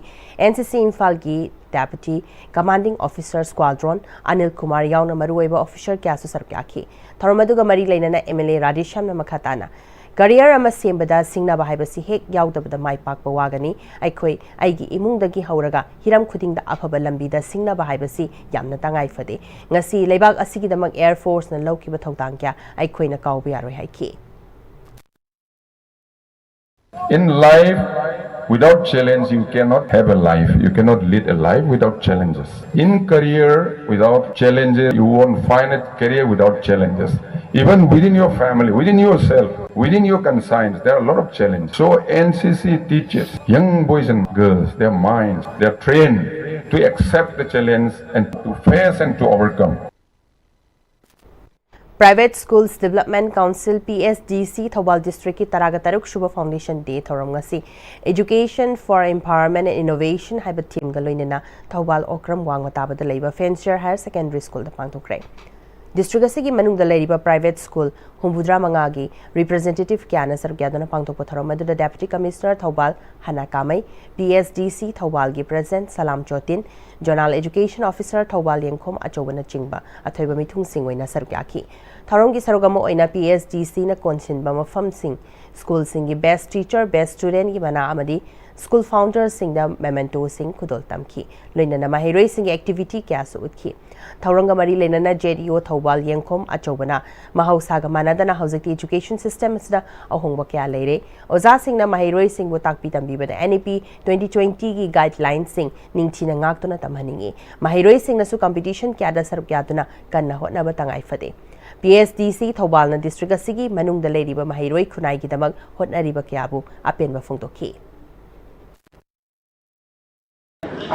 N C C ꯏꯝꯐꯥꯜꯒꯤ deputy commanding officer squadron Anil Kumar ꯌꯥꯎꯅ ꯃꯔꯨꯑꯣꯏꯕ officer ꯀꯌꯥꯁꯨ ꯁꯔꯨꯛ ꯌꯥꯈꯤ꯫ ꯊꯧꯔꯝ ꯑꯗꯨꯒ ꯃꯔꯤ ꯂꯩꯅꯅ M L A ꯔꯥꯙꯦꯁ꯭ꯌꯥꯝꯅ ꯃꯈꯥ ꯇꯥꯅ, career ꯑꯃ ꯁꯦꯝꯕꯗ ꯁꯤꯡꯅꯕ ꯍꯥꯏꯕꯁꯤ ꯍꯦꯛ ꯌꯥꯎꯗꯕꯗ ꯃꯥꯏ ꯄꯥꯛꯄ ꯋꯥꯒꯅꯤ꯫ ꯑꯩꯈꯣꯏ ꯑꯩꯒꯤ ꯏꯃꯨꯡꯗꯒꯤ ꯍꯧꯔꯒ ꯍꯤꯔꯝ ꯈꯨꯗꯤꯡꯗ ꯑꯐꯕ ꯂꯝꯕꯤꯗ ꯁꯤꯡꯅꯕ ꯍꯥꯏꯕꯁꯤ ꯌꯥꯝꯅ ꯇꯉꯥꯏ ꯐꯗꯦ꯫ ꯉꯁꯤ ꯂꯩꯕꯥꯛ ꯑꯁꯤꯒꯤꯗꯃꯛ Air Force ꯅ ꯂꯧꯈꯤꯕ ꯊꯧꯗꯥꯡ ꯀꯌꯥ ꯑꯩꯈꯣꯏꯅ ꯀꯥꯎꯕ ꯌꯥꯔꯣꯏ ꯍꯥꯏꯈꯤ꯫ In life, without challenge, you cannot have a life. You cannot lead a life without challenges. In career, without challenges, you won't find a career without challenges. Even within your family, within yourself, within your conscience, there are a lot of challenges. So N C C teaches young boys and girls, their minds, they're trained to accept the challenge and to face and to overcome. Private Schools Development Council, P S D C, Thoubal district ꯀꯤ ꯇꯔꯥꯒ ꯇꯔꯨꯛ ꯁꯨꯕ Foundation Day ꯊꯧꯔꯝ ꯉꯁꯤ Education for Empowerment and Innovation ꯍꯥꯏꯕ theme ꯒ ꯂꯣꯏꯅꯅ ꯊꯧꯕꯥꯜ ꯑꯣꯀ꯭ꯔꯝ ꯋꯥꯡꯃ ꯇꯥꯕꯗ ꯂꯩꯕ Fancier Higher Secondary School ꯗ ꯄꯥꯡꯊꯣꯛꯈ꯭ꯔꯦ꯫ District ꯑꯁꯤꯒꯤ ꯃꯅꯨꯡꯗ ꯂꯩꯔꯤꯕ private school ꯍꯨꯝꯐꯨꯇꯔꯥ ꯃꯉꯥꯒꯤ representative ꯀꯌꯥꯅ ꯁꯔꯨꯛ ꯌꯥꯗꯨꯅ ꯄꯥꯡꯊꯣꯛꯄ ꯊꯧꯔꯝ ꯑꯗꯨꯗ Deputy Commissioner Thoubal ꯍꯅꯥ ꯀꯥꯃꯩ, P S D C ꯊꯧꯕꯥꯜꯒꯤ President ꯁꯂꯥꯝ ꯆꯣꯇꯤꯟ, Zonal Education Officer ꯊꯧꯕꯥꯜ ꯌꯦꯡꯈꯣꯝ ꯑꯆꯧꯕꯅꯆꯤꯡꯕ ꯑꯊꯣꯏꯕ ꯃꯤꯊꯨꯡꯁꯤꯡ ꯑꯣꯏꯅ ꯁꯔꯨꯛ ꯌꯥꯈꯤ꯫ ꯊꯧꯔꯝꯒꯤ ꯁꯔꯨꯛ ꯑꯃ ꯑꯣꯏꯅ P S D C ꯅ ꯀꯣꯟꯁꯤꯟꯕ ꯃꯐꯝꯁꯤꯡ, school ꯁꯤꯡꯒꯤ best teacher, best student ꯒꯤ ꯃꯅꯥ ꯑꯃꯗꯤ school founder ꯁꯤꯡꯗ memento ꯁꯤꯡ ꯈꯨꯗꯣꯜ ꯇꯝꯈꯤ꯫ ꯂꯣꯏꯅꯅ ꯃꯍꯩꯔꯣꯏꯁꯤꯡꯒꯤ activity ꯀꯌꯥꯁꯨ ꯎꯠꯈꯤ꯫ ꯊꯧꯔꯝꯒ ꯃꯔꯤ ꯂꯩꯅꯅ Z E O ꯊꯧꯕꯥꯜ ꯌꯦꯡꯈꯣꯝ ꯑꯆꯧꯕꯅ ꯃꯍꯧꯁꯥꯒ ꯃꯥꯟꯅꯗꯅ ꯍꯧꯖꯤꯛꯇꯤ education system ꯑꯁꯤꯗ ꯑꯍꯣꯡꯕ ꯀꯌꯥ ꯂꯩꯔꯦ꯫ ꯑꯣꯖꯥꯁꯤꯡꯅ ꯃꯍꯩꯔꯣꯏꯁꯤꯡꯕꯨ ꯇꯥꯛꯄꯤ ꯇꯝꯕꯤꯕꯗ N E P twenty twenty ꯒꯤ guideline ꯁꯤꯡ ꯅꯤꯡꯊꯤꯅ ꯉꯥꯛꯇꯨꯅ ꯇꯝꯍꯟꯅꯤꯡꯏ꯫ ꯃꯍꯩꯔꯣꯏꯁꯤꯡꯅꯁꯨ competition ꯀꯌꯥꯗ ꯁꯔꯨꯛ ꯌꯥꯗꯨꯅ ꯀꯟꯅ ꯍꯣꯠꯅꯕ ꯇꯉꯥꯏ ꯐꯗꯦ꯫ P S D C ꯊꯧꯕꯥꯜꯅ district ꯑꯁꯤꯒꯤ ꯃꯅꯨꯡꯗ ꯂꯩꯔꯤꯕ ꯃꯍꯩꯔꯣꯏ ꯈꯨꯟꯅꯥꯏꯒꯤꯗꯃꯛ ꯍꯣꯠꯅꯔꯤꯕ ꯀꯌꯥꯕꯨ ꯑꯄꯦꯟꯕ ꯐꯣꯡꯗꯣꯛꯈꯤ꯫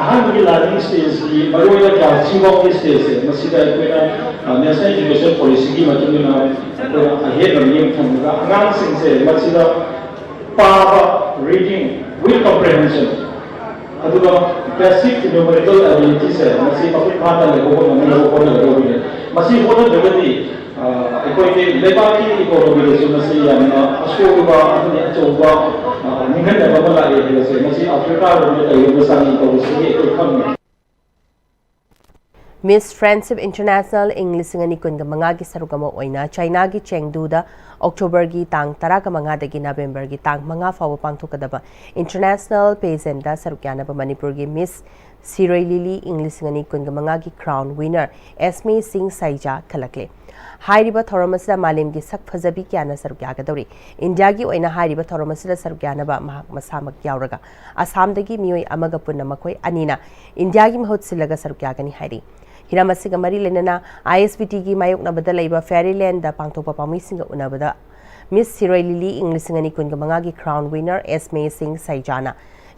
ꯑꯍꯥꯟꯕꯒꯤ learning stageꯀꯤ ꯃꯔꯨꯑꯣꯏꯅ class three ꯐꯥꯎꯒꯤ stageꯁꯦ ꯃꯁꯤꯗ ꯑꯩꯈꯣꯏꯅ National Education Policyꯒꯤ ꯃꯇꯨꯡ ꯏꯟꯅ ꯑꯩꯈꯣꯏꯅ ꯑꯍꯦꯟꯕ ꯃꯤꯠꯌꯦꯡ ꯊꯝꯃꯒ ꯑꯉꯥꯡꯁꯤꯡꯁꯦ ꯃꯁꯤꯗ ꯄꯥꯕ, reading with comprehension, ꯑꯗꯨꯒ basic numerical ability ꯁꯦ ꯃꯁꯤ ꯃꯄꯨꯡ ꯐꯥꯅ ꯂꯩꯍꯧꯕ ꯉꯝꯅꯕ ꯍꯣꯠꯅꯒꯗꯧꯕꯅꯤ꯫ ꯃꯁꯤ ꯍꯣꯠꯅꯗ꯭ꯔꯒꯗꯤ ꯑꯩꯈꯣꯏꯒꯤ ꯂꯩꯕꯥꯛꯀꯤ ꯏꯀꯣꯅꯣꯃꯤꯗꯁꯨ ꯃꯁꯤ ꯌꯥꯝꯅ ꯑꯁꯣꯏꯕ ꯑꯃꯗꯤ ꯑꯆꯧꯕ ꯅꯤꯡꯍꯟꯅꯕ ꯑꯃ ꯂꯥꯛꯑꯦ ꯍꯥꯏꯕꯁꯦ ꯃꯁꯤ ꯑꯐ꯭ꯔꯤꯀꯥꯔꯣꯝꯗ ꯂꯩꯔꯤꯕ ꯆꯥꯡꯗꯝ ꯇꯧꯕꯁꯤꯗꯒꯤ ꯑꯩꯈꯣꯏ ꯈꯪꯉꯤ꯫ Miss Friendship International ꯏꯪ ꯂꯤꯁꯤꯡ ꯑꯅꯤ ꯀꯨꯟꯒ ꯃꯉꯥꯒꯤ ꯁꯔꯨꯛ ꯑꯃ ꯑꯣꯏꯅ ꯆꯥꯏꯅꯥꯒꯤ ꯆꯦꯡꯗꯨꯗ ꯑꯣꯛꯇꯣꯕꯔꯒꯤ ꯇꯥꯡ ꯇꯔꯥꯒ ꯃꯉꯥꯗꯒꯤ ꯅꯕꯦꯝꯕꯔꯒꯤ ꯇꯥꯡ ꯃꯉꯥ ꯐꯥꯎꯕ ꯄꯥꯡꯊꯣꯛꯀꯗꯕ International Pageantꯗ ꯁꯔꯨꯛ ꯌꯥꯅꯕ ꯃꯅꯤꯄꯨꯔꯒꯤ Miss ꯁꯤꯔꯣꯏ ꯂꯤꯂꯤ ꯏꯪ ꯂꯤꯁꯤꯡ ꯑꯅꯤ ꯀꯨꯟꯒ ꯃꯉꯥꯒꯤ crown winner ꯑꯦꯁꯃꯤ ꯁꯤꯡ ꯁꯩꯖꯥ ꯈꯜꯂꯛꯂꯦ꯫ ꯍꯥꯏꯔꯤꯕ ꯊꯧꯔꯝ ꯑꯁꯤꯗ ꯃꯥꯂꯦꯝꯒꯤ ꯁꯛ ꯐꯖꯕꯤ ꯀꯌꯥꯅ ꯁꯔꯨꯛ ꯌꯥꯒꯗꯧꯔꯤ꯫ ꯏꯟꯗꯤꯌꯥꯒꯤ ꯑꯣꯏꯅ ꯍꯥꯏꯔꯤꯕ ꯊꯧꯔꯝ ꯑꯁꯤꯗ ꯁꯔꯨꯛ ꯌꯥꯅꯕ ꯃꯍꯥꯛ ꯃꯁꯥꯃꯛ ꯌꯥꯎꯔꯒ ꯑꯁꯥꯝꯗꯒꯤ ꯃꯤꯑꯣꯏ ꯑꯃꯒ ꯄꯨꯟꯅ ꯃꯈꯣꯏ ꯑꯅꯤꯅ ꯏꯟꯗꯤꯌꯥꯒꯤ ꯃꯍꯨꯠ ꯁꯤꯜꯂꯒ ꯁꯔꯨꯛ ꯌꯥꯒꯅꯤ ꯍꯥꯏꯔꯤ꯫ ꯍꯤꯔꯝ ꯑꯁꯤꯒ ꯃꯔꯤ ꯂꯩꯅꯅ ꯑꯥꯏ ꯑꯦꯁ ꯕꯤ ꯇꯤꯒꯤ ꯃꯥꯌꯣꯛꯅꯕꯗ ꯂꯩꯕ ꯐꯦꯔꯤꯂꯦꯟꯗ ꯄꯥꯡꯊꯣꯛꯄ ꯄꯥꯎꯃꯤꯁꯤꯡꯒ ꯎꯅꯕꯗ Miss ꯁꯤꯔꯣꯏ ꯂꯤꯂꯤ ꯏꯪ ꯂꯤꯁꯤꯡ ꯑꯅꯤ ꯀꯨꯟꯒ ꯃꯉꯥꯒꯤ crown winner ꯑꯦꯁꯃꯤ ꯁꯤꯡ ꯁꯩꯖꯥꯅ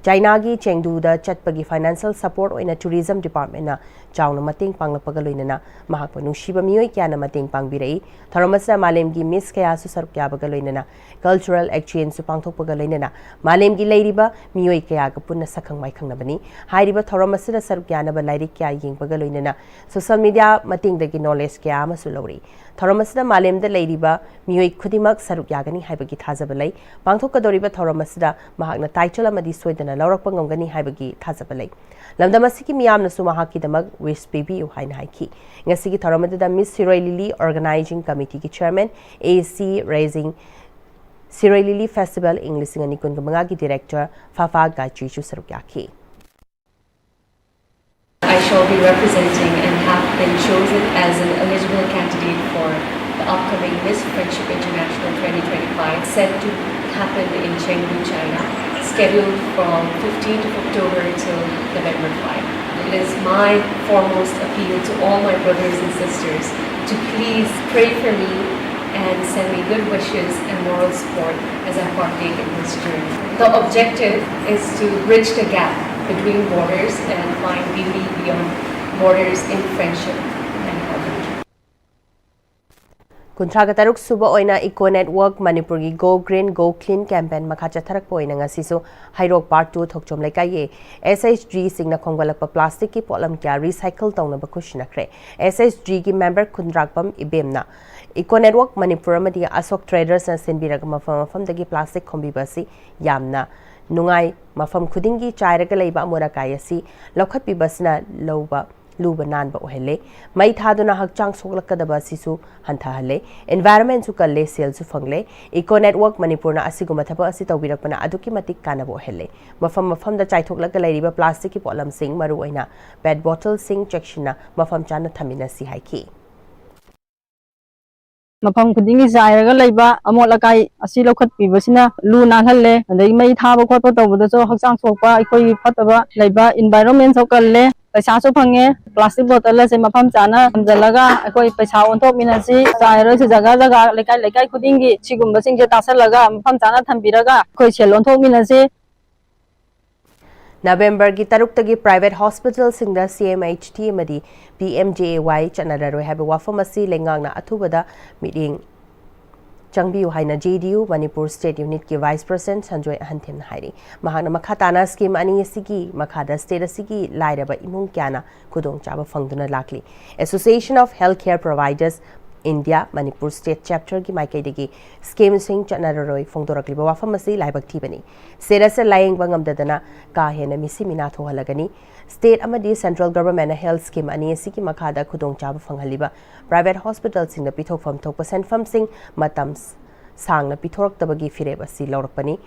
ꯆꯥꯏꯅꯥꯒꯤ ꯆꯦꯡꯗꯨꯗ ꯆꯠꯄꯒꯤ financial support ꯑꯣꯏꯅ Tourism Departmentꯅ ꯆꯥꯎꯅ ꯃꯇꯦꯡ ꯄꯥꯡꯂꯛꯄꯒ ꯂꯣꯏꯅꯅ ꯃꯍꯥꯛꯄꯨ ꯅꯨꯡꯁꯤꯕ ꯃꯤꯑꯣꯏ ꯀꯌꯥꯅ ꯃꯇꯦꯡ ꯄꯥꯡꯕꯤꯔꯛꯏ꯫ ꯊꯧꯔꯝ ꯑꯁꯤꯗ ꯃꯥꯂꯦꯝꯒꯤ Miss ꯀꯌꯥꯁꯨ ꯁꯔꯨꯛ ꯌꯥꯕꯒ ꯂꯣꯏꯅꯅ cultural exchangeꯁꯨ ꯄꯥꯡꯊꯣꯛꯄꯒ ꯂꯣꯏꯅꯅ ꯃꯥꯂꯦꯝꯒꯤ ꯂꯩꯔꯤꯕ ꯃꯤꯑꯣꯏ ꯀꯌꯥꯒ ꯄꯨꯟꯅ ꯁꯛꯈꯪ ꯃꯥꯏꯈꯪꯅꯕꯅꯤ꯫ ꯍꯥꯏꯔꯤꯕ ꯊꯧꯔꯝ ꯑꯁꯤꯗ ꯁꯔꯨꯛ ꯌꯥꯅꯕ ꯂꯥꯏꯔꯤꯛ ꯀꯌꯥ ꯌꯦꯡꯕꯒ ꯂꯣꯏꯅꯅ social media ꯃꯇꯦꯡꯗꯒꯤ knowledge ꯀꯌꯥ ꯑꯃꯁꯨ ꯂꯧꯔꯛꯏ꯫ ꯊꯧꯔꯝ ꯑꯁꯤꯗ ꯃꯥꯂꯦꯝꯗ ꯂꯩꯔꯤꯕ ꯃꯤꯑꯣꯏ ꯈꯨꯗꯤꯡꯃꯛ ꯁꯔꯨꯛ ꯌꯥꯒꯅꯤ ꯍꯥꯏꯕꯒꯤ ꯊꯥꯖꯕ ꯂꯩ꯫ ꯄꯥꯡꯊꯣꯛꯀꯗꯧꯔꯤꯕ ꯊꯧꯔꯝ ꯑꯁꯤꯗ ꯃꯍꯥꯛꯅ title ꯑꯃꯗꯤ ꯁꯣꯏꯗꯅ ꯂꯧꯔꯛꯄ ꯉꯝꯒꯅꯤ ꯍꯥꯏꯕꯒꯤ ꯊꯥꯖꯕ ꯂꯩ꯫ ꯂꯝꯗꯝ ꯑꯁꯤꯒꯤ ꯃꯤꯌꯥꯝꯅꯁꯨ ꯃꯍꯥꯛꯀꯤꯗꯃꯛ wish ꯄꯤꯕꯤꯌꯨ ꯍꯥꯏꯅ ꯍꯥꯏꯈꯤ꯫ ꯉꯁꯤꯒꯤ ꯊꯧꯔꯝ ꯑꯗꯨꯗ Miss ꯁꯤꯔꯣꯏ ꯂꯤꯂꯤ organizing committeeꯒꯤ chairman ꯑꯦ ꯁꯤ ꯔꯦꯖꯤꯡ ꯁꯤꯔꯣꯏ ꯂꯤꯂꯤ Festival ꯏꯪ ꯂꯤꯁꯤꯡ ꯑꯅꯤ ꯀꯨꯟꯒ ꯃꯉꯥꯒꯤ director ꯐꯥꯐꯥ ꯒꯥꯏꯆꯨꯏꯁꯨ ꯁꯔꯨꯛ ꯌꯥꯈꯤ꯫ I shall be representing and have been chosen as an eligible candidate for the upcoming Miss Friendship International twenty twenty-five, set to happen in Chengdu, China, scheduled from fifteenth of October till November five. It is my foremost appeal to all my brothers and sisters to please pray for me and send me good wishes and moral support as I partake in this journey. The objective is to bridge the gap between borders and find beauty beyond borders in friendship and harmony. ꯀꯨꯟꯊ꯭ꯔꯥꯒ ꯇꯔꯨꯛ ꯁꯨꯕ ꯑꯣꯏꯅ Eco Network ꯃꯅꯤꯄꯨꯔꯒꯤ Go Green Go Clean campaign ꯃꯈꯥ ꯆꯠꯊꯔꯛꯄ ꯑꯣꯏꯅ ꯉꯁꯤꯁꯨ ꯍꯩꯔꯣꯛ Part two ꯊꯣꯛꯆꯣꯝ ꯂꯩꯀꯥꯏꯒꯤ S H G ꯁꯤꯡꯅ ꯈꯣꯝꯒꯠꯂꯛꯄ plastic ꯀꯤ ꯄꯣꯠꯂꯝ ꯀꯌꯥ recycle ꯇꯧꯅꯕ ꯈꯨꯠꯁꯤꯟꯅꯈ꯭ꯔꯦ꯫ S H G ꯒꯤ member ꯈꯨꯟꯗ꯭ꯔꯥꯛꯄꯝ ꯏꯕꯦꯝꯅ Eco Network ꯃꯅꯤꯄꯨꯔ ꯑꯃꯗꯤ ꯑꯁꯣꯛ Traders ꯅ ꯁꯤꯟꯕꯤꯔꯒ ꯃꯐꯝ ꯃꯐꯝꯗꯒꯤ plastic ꯈꯣꯝꯕꯤꯕ ꯑꯁꯤ ꯌꯥꯝꯅ ꯅꯨꯡꯉꯥꯏ꯫ ꯃꯐꯝ ꯈꯨꯗꯤꯡꯒꯤ ꯆꯥꯏꯔꯒ ꯂꯩꯕ ꯑꯃꯣꯠ ꯑꯀꯥꯏ ꯑꯁꯤ ꯂꯧꯈꯠꯄꯤꯕ ꯑꯁꯤꯅ ꯂꯧꯕ ꯂꯨꯕ ꯅꯥꯟꯕ ꯑꯣꯏꯍꯜꯂꯦ꯫ ꯃꯩ ꯊꯥꯗꯨꯅ ꯍꯛꯆꯥꯡ ꯁꯣꯛꯂꯛꯀꯗꯕ ꯑꯁꯤꯁꯨ ꯍꯟꯊꯍꯜꯂꯦ꯫ Environment ꯁꯨ ꯀꯜꯂꯦ, ꯁꯦꯜꯁꯨ ꯐꯪꯂꯦ꯫ Eco Network ꯃꯅꯤꯄꯨꯔꯅ ꯑꯁꯤꯒꯨꯝꯕ ꯊꯕꯛ ꯑꯁꯤ ꯇꯧꯕꯤꯔꯛꯄꯅ ꯑꯗꯨꯛꯀꯤ ꯃꯇꯤꯛ ꯀꯥꯟꯅꯕ ꯑꯣꯏꯍꯜꯂꯦ꯫ ꯃꯐꯝ ꯃꯐꯝꯗ ꯆꯥꯏꯊꯣꯛꯂꯒ ꯂꯩꯔꯤꯕ plastic ꯀꯤ ꯄꯣꯠꯂꯝꯁꯤꯡ, ꯃꯔꯨꯑꯣꯏꯅ pet bottle ꯁꯤꯡ, ꯆꯦꯛꯁꯤꯟꯅ ꯃꯐꯝ ꯆꯥꯅ ꯊꯝꯃꯤꯟꯅꯁꯤ ꯍꯥꯏꯈꯤ꯫ ꯃꯐꯝ ꯈꯨꯗꯤꯡꯒꯤ ꯆꯥꯏꯔꯒ ꯂꯩꯕ ꯑꯃꯣꯠ ꯑꯀꯥꯏ ꯑꯁꯤ ꯂꯧꯈꯠꯄꯤꯕꯁꯤꯅ ꯂꯨ ꯅꯥꯜꯍꯜꯂꯦ, ꯑꯗꯒꯤ ꯃꯩ ꯊꯥꯕ ꯈꯣꯠꯄ ꯇꯧꯕꯗꯁꯨ ꯍꯛꯆꯥꯡ ꯁꯣꯛꯄ, ꯑꯩꯈꯣꯏꯒꯤ ꯐꯠꯇꯕ ꯂꯩꯕ environment ꯁꯨ ꯀꯜꯂꯦ, ꯄꯩꯁꯥꯁꯨ ꯐꯪꯉꯦ꯫ Plastic bottle ꯑꯁꯦ ꯃꯐꯝ ꯆꯥꯅ ꯊꯝꯖꯤꯜꯂꯒ ꯑꯩꯈꯣꯏ ꯄꯩꯁꯥ ꯑꯣꯟꯊꯣꯛꯃꯤꯟꯅꯁꯤ, ꯆꯥꯏꯔꯣꯏꯁꯤ ꯖꯒꯥ ꯖꯒꯥ, ꯂꯩꯀꯥꯏ ꯂꯩꯀꯥꯏ ꯈꯨꯗꯤꯡꯒꯤ ꯁꯤꯒꯨꯝꯕꯁꯤꯡꯁꯦ ꯇꯥꯁꯜꯂꯒ ꯃꯐꯝ ꯆꯥꯅ ꯊꯝꯕꯤꯔꯒ ꯑꯩꯈꯣꯏ ꯁꯦꯜ ꯑꯣꯟꯊꯣꯛꯃꯤꯟꯅꯁꯤ꯫ November ꯒꯤ ꯇꯔꯨꯛꯇꯒꯤ private hospital ꯁꯤꯡꯗ C M H T ꯑꯃꯗꯤ P M J A Y ꯆꯠꯅꯔꯔꯣꯏ ꯍꯥꯏꯕ ꯋꯥꯐꯝ ꯑꯁꯤ ꯂꯩꯉꯥꯛꯅ ꯑꯊꯨꯕꯗ ꯃꯤꯠꯌꯦꯡ ꯆꯪꯕꯤꯌꯨ ꯍꯥꯏꯅ J D U Manipur State Unit ꯀꯤ Vice President ꯁꯟꯖꯣꯏ ꯑꯍꯟꯊꯦꯝꯅ ꯍꯥꯏꯔꯤ꯫ ꯃꯍꯥꯛꯅ ꯃꯈꯥ ꯇꯥꯅ scheme ꯑꯅꯤ ꯑꯁꯤꯒꯤ ꯃꯈꯥꯗ state ꯑꯁꯤꯒꯤ ꯂꯥꯏꯔꯕ ꯏꯃꯨꯡ ꯀꯌꯥꯅ ꯈꯨꯗꯣꯡꯆꯥꯕ ꯐꯪꯗꯨꯅ ꯂꯥꯛꯂꯤ꯫ Association of Healthcare Providers India Manipur State Chapter ꯒꯤ ꯃꯥꯏꯀꯩꯗꯒꯤ scheme ꯁꯤꯡ ꯆꯠꯅꯔꯔꯣꯏ ꯐꯣꯡꯗꯣꯔꯛꯂꯤꯕ ꯋꯥꯐꯝ ꯑꯁꯤ ꯂꯥꯏꯕꯛ ꯊꯤꯕꯅꯤ꯫ State ꯑꯁꯤ ꯂꯥꯌꯦꯡꯕ ꯉꯝꯗꯗꯅ ꯀꯥ ꯍꯦꯟꯅ ꯃꯤꯁꯤ ꯃꯤꯅꯥ ꯊꯣꯛꯍꯜꯂꯒꯅꯤ꯫ State ꯑꯃꯗꯤ Central Government ꯅ health scheme ꯑꯅꯤ ꯑꯁꯤꯒꯤ ꯃꯈꯥꯗ ꯈꯨꯗꯣꯡꯆꯥꯕ ꯐꯪꯍꯜꯂꯤꯕ private hospital ꯁꯤꯡꯗ ꯄꯤꯊꯣꯛꯐꯝ ꯊꯣꯛꯄ ꯁꯦꯟꯐꯝꯁꯤꯡ ꯃꯇꯝ ꯁꯥꯡꯅ ꯄꯤꯊꯣꯔꯛꯇꯕꯒꯤ ꯐꯤꯔꯦꯞ ꯑꯁꯤ ꯂꯧꯔꯛꯄꯅꯤ꯫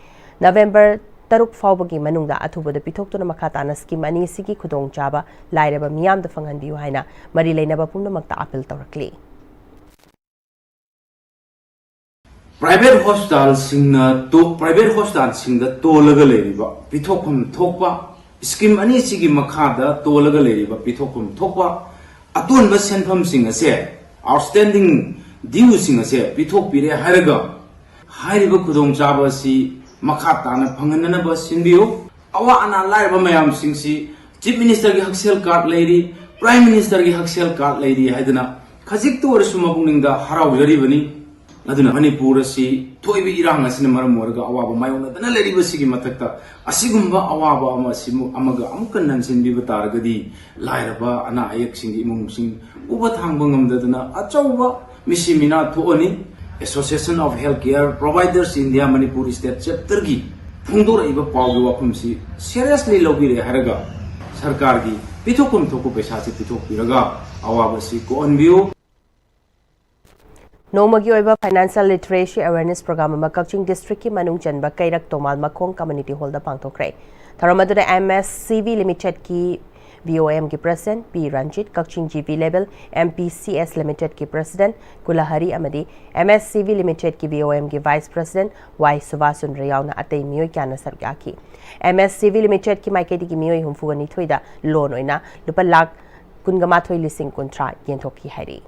November ꯇꯔꯨꯛ ꯐꯥꯎꯕꯒꯤ ꯃꯅꯨꯡꯗ ꯑꯊꯨꯕꯗ ꯄꯤꯊꯣꯛꯇꯨꯅ ꯃꯈꯥ ꯇꯥꯅ scheme ꯑꯅꯤ ꯑꯁꯤꯒꯤ ꯈꯨꯗꯣꯡꯆꯥꯕ ꯂꯥꯏꯔꯕ ꯃꯤꯌꯥꯝꯗ ꯐꯪꯍꯟꯕꯤꯌꯨ ꯍꯥꯏꯅ ꯃꯔꯤ ꯂꯩꯅꯕ ꯄꯨꯝꯅꯃꯛꯇ appeal ꯇꯧꯔꯛꯂꯤ꯫ Private hospital ꯁꯤꯡꯅ ꯇꯣ-, private hospital ꯁꯤꯡꯗ ꯇꯣꯜꯂꯒ ꯂꯩꯔꯤꯕ ꯄꯤꯊꯣꯛꯐꯝ ꯊꯣꯛꯄ scheme ꯑꯅꯤꯁꯤꯒꯤ ꯃꯈꯥꯗ ꯇꯣꯜꯂꯒ ꯂꯩꯔꯤꯕ ꯄꯤꯊꯣꯛꯐꯝ ꯊꯣꯛꯄ ꯑꯇꯣꯟꯕ ꯁꯦꯟꯐꯝꯁꯤꯡ ꯑꯁꯦ, outstanding due ꯁꯤꯡ ꯑꯁꯦ ꯄꯤꯊꯣꯛꯄꯤꯔꯦ ꯍꯥꯏꯔꯒ, ꯍꯥꯏꯔꯤꯕ ꯈꯨꯗꯣꯡꯆꯥꯕ ꯑꯁꯤ ꯃꯈꯥ ꯇꯥꯅ ꯐꯪꯍꯟꯅꯅꯕ ꯁꯤꯟꯕꯤꯌꯨ꯫ ꯑꯋꯥ ꯑꯅꯥ ꯂꯥꯏꯔꯕ ꯃꯌꯥꯝꯁꯤꯡꯁꯤ Chief Minister ꯒꯤ ꯍꯛꯁꯦꯜ card ꯂꯩꯔꯤ, Prime Minister ꯒꯤ ꯍꯛꯁꯦꯜ card ꯂꯩꯔꯤ ꯍꯥꯏꯗꯅ ꯈꯖꯤꯛꯇ ꯑꯣꯏꯔꯁꯨ ꯃꯄꯨꯛꯅꯤꯡꯗ ꯍꯔꯥꯎꯖꯔꯤꯕꯅꯤ꯫ ꯑꯗꯨꯅ ꯃꯅꯤꯄꯨꯔ ꯑꯁꯤ ꯊꯣꯛꯏꯕ ꯏꯔꯥꯡ ꯑꯁꯤꯅ ꯃꯔꯝ ꯑꯣꯏꯔꯒ ꯑꯋꯥꯕ ꯃꯥꯌꯣꯛꯅꯗꯅ ꯂꯩꯔꯤꯕꯁꯤꯒꯤ ꯃꯊꯛꯇ, ꯑꯁꯤꯒꯨꯝꯕ ꯑꯋꯥꯕ ꯑꯃ ꯑꯁꯤꯕꯨ ꯑꯃꯒ ꯑꯃꯨꯛꯀ ꯅꯟꯁꯤꯟꯕꯤꯕ ꯇꯥꯔꯒꯗꯤ, ꯂꯥꯏꯔꯕ ꯑꯅꯥ ꯑꯌꯦꯛꯁꯤꯡꯒꯤ ꯏꯃꯨꯡꯁꯤꯡ ꯎꯕ ꯊꯥꯡꯕ ꯉꯝꯗꯗꯅ ꯑꯆꯧꯕ ꯃꯤꯁꯤ ꯃꯤꯅꯥ ꯊꯣꯛꯑꯅꯤ꯫ Association of Healthcare Providers India Manipur State Chapterꯒꯤ ꯐꯣꯡꯗꯣꯔꯛꯏꯕ ꯄꯥꯎꯒꯤ ꯋꯥꯐꯝꯁꯤ seriously ꯂꯧꯕꯤꯔꯦ ꯍꯥꯏꯔꯒ, ꯁꯔꯀꯥꯔꯒꯤ ꯄꯤꯊꯣꯛꯐꯝ ꯊꯣꯛꯄ ꯄꯩꯁꯥꯁꯤ ꯄꯤꯊꯣꯛꯄꯤꯔꯒ ꯑꯋꯥꯕꯁꯤ ꯀꯣꯛꯍꯟꯕꯤꯌꯨ꯫ ꯅꯣꯡꯃꯒꯤ ꯑꯣꯏꯕ Financial Literacy Awareness Program ꯑꯃ ꯀꯛꯆꯤꯡ districtꯀꯤ ꯃꯅꯨꯡ ꯆꯟꯕ ꯀꯩꯔꯛ ꯇꯣꯃꯥꯜ ꯃꯈꯣꯡ Community Hallꯗ ꯄꯥꯡꯊꯣꯛꯈ꯭ꯔꯦ꯫ ꯊꯧꯔꯝ ꯑꯗꯨꯗ M S C V Limitedꯀꯤ B O Mꯒꯤ President P Ranjit, ꯀꯛꯆꯤꯡ G V Level M P C S Limitedꯀꯤ President ꯀꯨꯂꯍꯔꯤ ꯑꯃꯗꯤ M S C V Limitedꯀꯤ B O Mꯒꯤ Vice President Y Subhas Chandra ꯌꯥꯎꯅ ꯑꯇꯩ ꯃꯤꯑꯣꯏ ꯀꯌꯥꯅ ꯁꯔꯨꯛ ꯌꯥꯈꯤ꯫ M S C V Limitedꯀꯤ ꯃꯥꯏꯀꯩꯗꯒꯤ ꯃꯤꯑꯣꯏ ꯍꯨꯝꯐꯨꯒ ꯅꯤꯊꯣꯏꯗ loan ꯑꯣꯏꯅ ꯂꯨꯄꯥ ꯂꯥꯈ ꯀꯨꯟꯒ ꯃꯥꯊꯣꯏ ꯂꯤꯁꯤꯡ ꯀꯨꯟꯊ꯭ꯔꯥ ꯌꯦꯟꯊꯣꯛꯈꯤ ꯍꯥꯏꯔꯤ꯫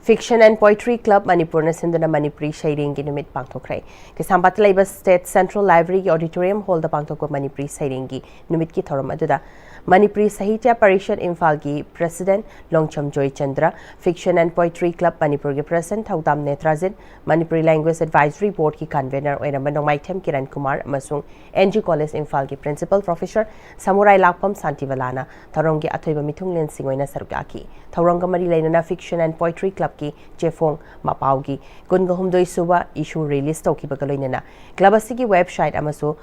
Fiction and Poetry Club ꯃꯅꯤꯄꯨꯔꯅ ꯁꯤꯟꯗꯨꯅ ꯃꯅꯤꯄꯨꯔꯤ ꯁꯩꯔꯦꯡꯒꯤ ꯅꯨꯃꯤꯠ ꯄꯥꯡꯊꯣꯛꯈ꯭ꯔꯦ꯫ ꯀꯩꯁꯥꯝꯄꯥꯠꯇ ꯂꯩꯕ State Central Libraryꯒꯤ Auditorium Hallꯗ ꯄꯥꯡꯊꯣꯛꯄ ꯃꯅꯤꯄꯨꯔꯤ ꯁꯩꯔꯦꯡꯒꯤ ꯅꯨꯃꯤꯠꯀꯤ ꯊꯧꯔꯝ ꯑꯗꯨꯗ ꯃꯅꯤꯄꯨꯔꯤ ꯁꯥꯍꯤꯇ꯭ꯌ ꯄꯔꯤꯁꯠ ꯏꯝꯐꯥꯜꯒꯤ President ꯂꯣꯡꯆꯝ Joychandra, Fiction and Poetry Club ꯃꯅꯤꯄꯨꯔꯒꯤ President ꯊꯧꯗꯥꯝ ꯅꯦꯇ꯭ꯔꯥꯖꯤꯠ, ꯃꯅꯤꯄꯨꯔꯤ Language Advisory Boardꯀꯤ Convener ꯑꯣꯏꯔꯝꯕ ꯅꯣꯡꯃꯥꯏꯊꯦꯝ ꯀꯤꯔꯟ ꯀꯨꯃꯥꯔ ꯑꯃꯁꯨꯡ N G College ꯏꯝꯐꯥꯜꯒꯤ Principal Professor ꯁꯃꯨꯔꯥꯏ ꯂꯥꯛꯄꯝ ꯁꯥꯟꯇꯤꯕꯂꯥꯅ ꯊꯧꯔꯝꯒꯤ ꯑꯊꯣꯏꯕ ꯃꯤꯊꯨꯡꯂꯦꯟꯁꯤꯡ ꯑꯣꯏꯅ ꯁꯔꯨꯛ ꯌꯥꯈꯤ꯫ ꯊꯧꯔꯝꯒ ꯃꯔꯤ ꯂꯩꯅꯅ Fiction and Poetry Clubꯀꯤ ꯆꯦꯐꯣꯡ ꯃꯄꯥꯎꯒꯤ ꯀꯨꯟꯒ ꯍꯨꯝꯗꯣꯏ ꯁꯨꯕ issue release ꯇꯧꯈꯤꯕꯒ ꯂꯣꯏꯅꯅ club ꯑꯁꯤꯒꯤ website ꯑꯃꯁꯨ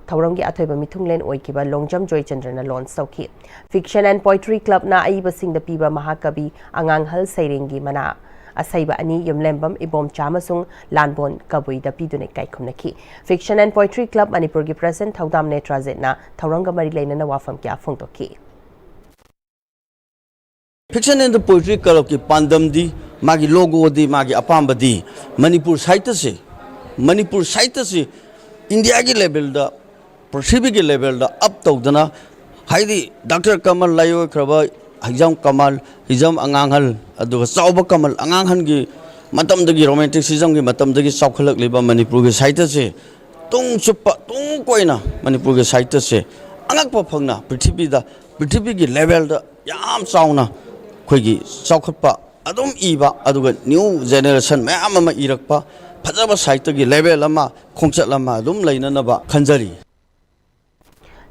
ꯊꯧꯔꯝꯒꯤ ꯑꯊꯣꯏꯕ ꯃꯤꯊꯨꯡꯂꯦꯟ ꯑꯣꯏꯈꯤꯕ ꯂꯣꯡꯖꯝ ꯖꯣꯏꯆꯟꯗ꯭ꯔꯅ launch ꯇꯧꯈꯤ꯫ Fiction and Poetry Clubꯅ ꯑꯏꯕꯁꯤꯡꯗ ꯄꯤꯕ ꯃꯍꯥꯀꯕꯤ ꯑꯉꯥꯡꯍꯜ ꯁꯩꯔꯦꯡꯒꯤ ꯃꯅꯥ ꯑꯁꯩꯕ ꯑꯅꯤ, ꯌꯨꯝꯂꯦꯝꯕꯝ ꯏꯕꯣꯝꯆꯥ ꯑꯃꯁꯨꯡ ꯂꯥꯟꯕꯣꯟ ꯀꯕꯨꯏꯗ ꯄꯤꯗꯨꯅ ꯏꯀꯥꯏ ꯈꯨꯝꯅꯈꯤ꯫ Fiction and Poetry Club ꯃꯅꯤꯄꯨꯔꯒꯤ President ꯊꯧꯗꯥꯝ ꯅꯦꯇ꯭ꯔꯥꯖꯤꯠꯅ ꯊꯧꯔꯝꯒ ꯃꯔꯤ ꯂꯩꯅꯅ ꯋꯥꯐꯝ ꯀꯌꯥ ꯐꯣꯡꯗꯣꯛꯈꯤ꯫ Fiction and Poetry Clubꯀꯤ ꯄꯥꯟꯗꯝꯗꯤ, ꯃꯥꯒꯤ logoꯗꯤ, ꯃꯥꯒꯤ ꯑꯄꯥꯝꯕꯗꯤ ꯃꯅꯤꯄꯨꯔ ꯁꯥꯍꯤꯇ꯭ꯌꯁꯦ, ꯃꯅꯤꯄꯨꯔ ꯁꯥꯍꯤꯇ꯭ꯌꯁꯦ Indiaꯒꯤ levelꯗ, ꯄ꯭ꯔꯤꯊꯤꯕꯤꯒꯤ levelꯗ up ꯇꯧꯗꯅ, ꯍꯥꯏꯗꯤ Doctor ꯀꯃꯜ ꯂꯥꯏꯑꯣꯏꯈ꯭ꯔꯕ ꯍꯤꯖꯝ ꯀꯃꯜ, ꯍꯤꯖꯝ ꯑꯉꯥꯡꯍꯜ, ꯑꯗꯨꯒ ꯆꯥꯎꯕ ꯀꯃꯜ ꯑꯉꯥꯡꯍꯜꯒꯤ ꯃꯇꯝꯗꯒꯤ, Romanticismꯒꯤ ꯃꯇꯝꯗꯒꯤ ꯆꯥꯎꯈꯠꯂꯛꯂꯤꯕ ꯃꯅꯤꯄꯨꯔꯒꯤ ꯁꯥꯍꯤꯇ꯭ꯌꯁꯦ ꯇꯨꯡ ꯆꯨꯞꯄ, ꯇꯨꯡ ꯀꯣꯏꯅ ꯃꯅꯤꯄꯨꯔꯒꯤ ꯁꯥꯍꯤꯇ꯭ꯌꯁꯦ ꯑꯉꯛꯄ ꯐꯪꯅ ꯄ꯭ꯔꯤꯊꯤꯕꯤꯗ, ꯄ꯭ꯔꯤꯊꯤꯕꯤꯒꯤ levelꯗ ꯌꯥꯝ ꯆꯥꯎꯅ ꯑꯩꯈꯣꯏꯒꯤ ꯆꯥꯎꯈꯠꯄ ꯑꯗꯨꯝ ꯏꯕ, ꯑꯗꯨꯒ new generation ꯃꯌꯥꯝ ꯑꯃ ꯏꯔꯛꯄ, ꯐꯖꯕ ꯁꯥꯍꯤꯇ꯭ꯌꯒꯤ level ꯑꯃ, ꯈꯣꯡꯆꯠ ꯑꯃ ꯑꯗꯨꯝ ꯂꯩꯅꯅꯕ ꯈꯟꯖꯔꯤ꯫